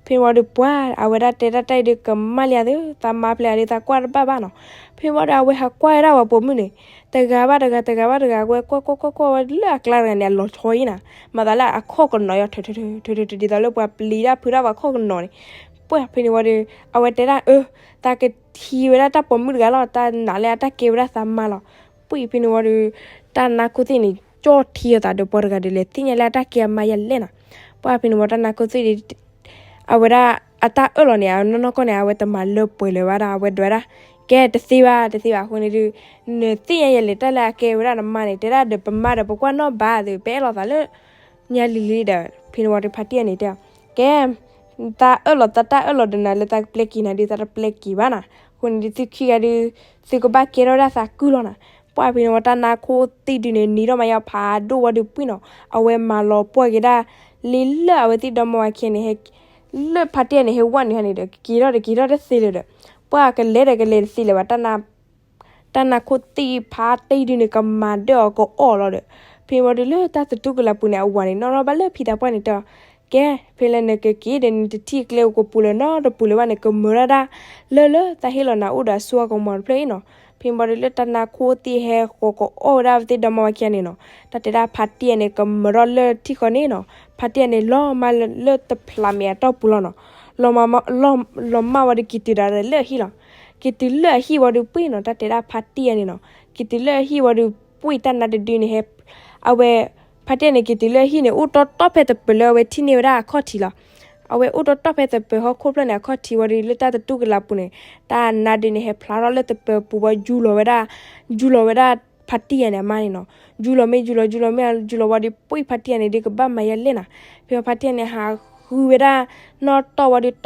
ဖဲန့ၣ်ဝံၤဒီး ပှၤ အဝဲဒၣ်တဲတၢ်တၢ်အံၤဒုး ကမၣ်လံဧါသု, သးမါဖျဲးအံၤဒုး သးကွၢ်တဘၣ်ဘၣ်နီၤ. ဖဲန့ၣ်ဝံၤဒီး အဝဲဟးကွၢ်ဝဲဒၣ်ပှၤပိာ်မုၣ်န့ၣ် တဂၤဘၣ်တဂၤ တဂၤဘၣ်တဂၤ အဝဲကွၢ်ကွၢ်ကွၢ်ကွၢ်ဝဲလၢအကျါတဂၤန့ၣ် အလီၤဆီအံၤနၤ, မၤသးလၢအခီၣ်ကနီၤယီၤ ထၢထၢထၢထၢထၢ ဒ်သိးလၢပှၤပျံၤတၢ်ဖုးတၢ်ပှၤခီၣ်ကနီၤန့ၣ်. ပှၤဖဲန့ၣ်ဝံၤဒီး အဝဲတဲဒၣ် အၢ သးကထံၣ်ဝဲဒၣ်တၢ်ပိာ်မုၣ်တဂၤလီၤ, တၢ်နာ်လၢအတၢ်ကဲဝဲဒၣ်သးမါလီၤ. ပှၤဖဲန့ၣ်ဝံၤဒီး တၢ်နါခိၣ်သ့ၣ်န့ၣ် ကၠီၣ်ထံအသးဒီး ပှၤတဂၤဒီးလဲၤသ့ၣ်ညါလၢအတၢ်ကဲအမါယဲလဲၣ်နၤ. ပှၤဖဲန့ၣ်ဝံၤ တၢ်နါခိၣ်သ့ၣ်ဒီး အဝဲဒၣ်အတၢ်အၢၣ်လီၤန့ၣ် အနီၢ်နီၢ်ကီၢ်န့ၣ် အဝဲတမၤလၢပှဲၤလၢၤဘၣ်ဒၣ် အဝဲဒွးဒၣ် ကဲတသ့ဘၣ် တသ့ဘၣ်အဃိန့ၣ်ဒုး နသ့ၣ်ညါယဲလဲၣ် တၢ်လၢအကဲဝဲဒၣ်နမါန့ၣ် တဲဒၣ်ဒီးပမါဒီးပကွၢ်နီၣ်ဘၣ်သု ပအဲၣ်လိာ်သးလၢ ညါလံၤလံၤဒီး ဖဲန့ၣ်ဝံၤဒီး ဖါတံၢ်အံၤန့ၣ်တဲအီၤ ကဲ သးအၢၣ်လီၤသးတၢ်အၢၣ်လီၤဒီးနၤလၢသးကပျဲက့ၤနၤဒုး သးတပျဲက့ၤဘၣ်နၤ. အဃိန့ၣ်ဒုး သုခံဂၤဒုး သုကဘၣ်ကဲထီၣ်ဝဲဒၣ်သးကုၢ်လီၤနၤ. ပှၤဖဲန့ၣ်ဝံၤ တၢ်နါခိၣ်သ့ၣ်ဒုးန့ၣ် နံၤထီၣ်မးယီၤဖးဒိၣ်ဝံၤဒီး ပှၤနီၤ အဝဲမၤလီၤပှီၢ်က့ၤဒၣ် လၢလၢအဝဲသ့ၣ်ဒီမါဝၤခံဂၤန့ၣ် ဟဲ လၢဖါတံၢ်အံၤန့ၣ် ဟဲဝဲန့ၣ်ဟဲန့ၣ်ဒီး ကက့ၤထီၣ်ဒီးက့ၤထီၣ်တသ့လၢၤဒီး ပှၤကလဲၤဒီးကလဲၤတသ့လၢၤဘၣ် တၢ်နါ တၢ်နါခိၣ်သ့ၣ်ဖါတံၢ်ဒုးန့ၣ် ကမၤဒၢအီၤကအီၣ်လီၤဒီး ဖဲန့ၣ်ဝံၤဒီး လၢတၢ်သတူၢ်ကလာ်ပူၤန့ၣ် အဝၤန့ၣ် နီၣ်ထီၣ်ဘၣ်လၢဖံသးပှၢ်န့ၣ်တဲအီၤ ကဲ ဖဲလၢနကက့ၤဒီး နတထံၣ်ကျဲအိၣ်ကပူၤလၢၤနီတပူၤလၢၤဘၣ်န့ၣ် ကမၢဒၣ်ဒၣ် လၢလၢတၢ်ဟ့ၣ်လီၤနၤအိၣ်ဒီးအစိအကမီၤတဖျၢၣ်အံၤနီၤ. ဖဲန့ၣ်ဝံၤဒီးလၢတၢ်နါခိၣ်သ့ၣ်ဟဲဃီၤကအီၣ်ဝဲဒၣ်အဝဲသ့ၣ်ဒီမါဝၤခံဂၤန့ၣ်နီၤ, တၢ်တဲဒၣ်ဖါတံၢ်ယၤန့ၣ် ကမၤထီၣ်လၢထံၣ်ဃီန့ၣ်နီၤ, ဖါတံၢ်ယၤန့ၣ် လီၤမၢ်လၢတဖျးမဲာ်အတီၢ်ပူၤလီၤနီၤ, လီၤမၢ် လီၤမၢ်ဝံၤဒီးက့ၤတုၤဒီးလၢအဟံၣ်လီၤ. က့ၤတုၤလၢအဟံၣ်ဝံၤဒီးပှ့ၢ်နီၤ, တၢ်တဲဒၣ်ဖါတံၢ်ယၤန့ၣ်နီၤ, က့ၤတုၤလၢအဟံၣ်ဝံၤဒီးပှ့ၢ်တၢ်နါတဒုန့ၣ်ဟဲ အဝဲ ဖါတံၢ်ယၤန့ၣ် က့ၤတုၤလၢအဟံၣ်န့ၣ် အိၣ်တီတီၢ်ဖဲသပၢၤလၢအဝဲထံၣ်န့ၢ်ဝဲဒၣ်အခီၣ်ထံးလီၤ. အဝဲအိၣ်တီတီၢ်ဖဲသပၢၤဟီၣ်ခိၣ်ဖျၢၣ်န့ၣ် အခီၣ်ထံးဝံၤဒီးလၢတၢ်သတူၢ်ကလာ်ပူၤန့ၣ် တၢ်နါဒုန့ၣ်ဟဲဖျါထီၣ်လၢသပၢၤပူၤဝံၤ ယူၢ်လီၤဝဲဒၣ်, ယူၢ်လီၤဝဲဒၣ်ဖါတံၢ်ယၤန့ၣ်အမါန့ၣ်နီၤ, ယူၢ်လီၤမ့ၢ်ယူၢ်လီၤ ယူၢ်လီၤမ့ၢ်ယူၢ်လီၤဝံၤဒီးပှ့ၢ်ဖါတံၢ်ယၤန့ၣ်ဒီးကဘၣ်မၤယဲလဲၣ်နီၤ, ဖဲဖါတံၢ်ယၤန့ၣ် ဟးဃုဝဲဒၣ် နီၣ်တီၢ်ဝံၤဒီး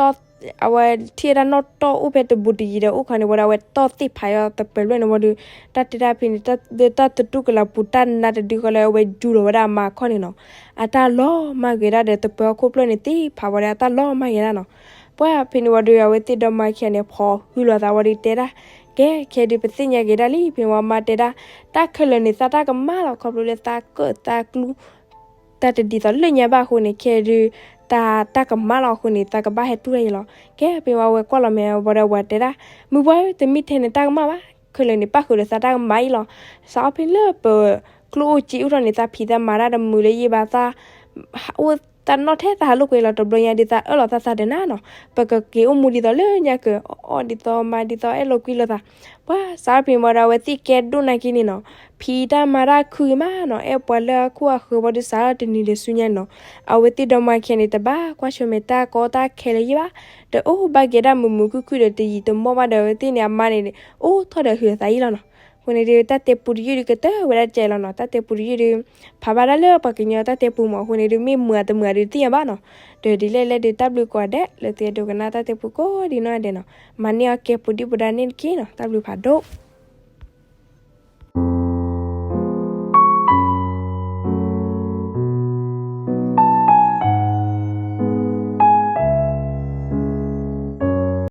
အဝဲထံၣ်ဝဲဒၣ်နီၣ်တီၢ်အိၣ်ဖဲတဘူးတယံၤဒီးအိၣ်ခီန့ၣ်ဝံၤဒီး အဝဲတီၢ်သ့ၣ်ဖးယီၤသပၢၤဖျၢၣ်န့ၣ်ဝံၤဒီး တၢ်တဲဒၣ်ဖဲန့ၣ် လၢတၢ်သတူၢ်ကလာ်ပူၤတၢ်နါတဒုဃီလၢအဝဲယူၢ်လီၤဝဲဒၣ်အမါအခီၣ်န့ၣ်နီၤ, အတၢ်လီၤမၢ်ဂ့ၤဒၣ်ဒီးသပၢၤဟီၣ်ခိၣ်ဖျၢၣ်န့ၣ်သ့ၣ်ဖးဝံၤဒီးအတၢ်လီၤမၢ်ဂ့ၤဒၣ်နီၤ. ပှၤဖဲန့ၣ်ဝံၤဒီး အဝဲသ့ၣ်ဒီမါခံဂၤန့ၣ် ဖီၣ်ဟုလိာ်သးဝံၤဒီးတဲဒၣ်, ကဲ ခဲဒုးပသ့ၣ်ညါက့ၤဒၣ်လံ ဖဲန့ၣ်ဝံၤအမါတဲဒၣ်, တၢ်ခဲလၢာ်န့ၣ် သးတၢ်ကမၣ်လီၤ ခီဖျိလၢသးကၢၣ်သးကျူ တၢ်တဒ်သိးလၢညါဘၣ်အဃိန့ၣ် ခဲဒုး တၢ်တၢ်ကမၣ်လီၤအဃိန့ၣ် သးကဘၣ်ဟဲတူၢ်တၢ်အံၤလီၤ. ကဲ ဖဲန့ၣ်ဝံၤအဝဲကွၢ်လီၤမဲာ်ဝံၤဒီးအဝၤတဲဒၣ်, မုၢ်ပှၢ်ဧၢ တမ့ၢ်ထဲန့ၣ်တၢ်ကမၣ်ဘၣ်, ခဲလၢာ်န့ၣ် ပၣ်ဃုာ်ဒီးသးတၢ်ကမၣ်အံၤလီၤ. စးထီၣ်ဖဲလၢပကျိၣ်အိၣ်စ့အိၣ်ထီၣ်န့ၣ် သးဖံးသးမၤတၢ်တမုာ်လၢယံာ်ဘၣ်သး အိၣ်သးနီၣ်ထဲသးဟးလိာ်ကွဲလီၤ တဘျီညါဒုးသးအၢၣ်လီၤသးသးဒီးနၤနီၤ, ပကက့ၤအိၣ်မူဒ်သိးလၢညါကၢၤ အီၣ်ဒ်သိးမၤဒ်သိးအဲၣ်လိာ်ကွံလိာ်သး. ပှၤစးထီၣ်ဖဲန့ၣ်ဝံၤဒီး အဝဲသ့ၣ်ကဲဒိၣ်နာ်က့န့ၣ်နီၤ, ဖံးတၢ်မၤတၢ်ခုဂ့ၤမးနီၤ, အဲၣ်ပှၤလၢအခိၣ်အဃၢၤဝံၤဒီး စးထီၣ်တနံၤဒီးဆူညါန့ၣ်နီၤ, အဝဲသ့ၣ်ဒီမါခံဂၤန့ၣ် တဘၣ်ကွၢ်ဆၢၣ်မဲာ်တၢ်ကီတၢ်ခဲလၢၤယံာ်ဘၣ်, ဒီးအိၣ်ဘၣ်က့ၤဒၣ်မုာ်မုာ်ခုၣ်ခုၣ်ဒီးတယံာ်တမီၢ်ဘၣ်ဒီး အဝဲသ့ၣ်န့ၣ်အမါန့ၣ် အိၣ်ထီၣ်ဒီးဟုးအသးယံာ်လီၤနီၤ. အဃိန့ၣ်ဒုး တၢ်တဲပူတယုၢ်ဒုးကတၢၢ်ဝဲဒၣ်ကဲလီၤနီၤ, တၢ်တဲပူတယုၢ်ဒုး ဖးဘၣ်ဒၣ်လၢပှၤကညီတၢ်တဲပူမး အဃိန့ၣ်ဒုး မ့ၢ်မုာ်ဧါတမုာ်ဧါဒုးတသ့ၣ်ညါဘၣ်နီၤ. ဒီးဒ်လဲၣ်လဲၣ်ဒုး တၢ်ဘျုးကိးဂၤဒဲး လၢသုအဲၣ်ဒိးကနၣ်တၢ်တဲပူကိးဒံနီၢ်ဂၤဒဲးနီၤ, မၤန့ၢ်အီၣ်ကဲပူၤဒံးပူၤဒါန့ၣ်တက့ၢ်နီၤ, တၢ်ဘျုးဖးဒိၣ်.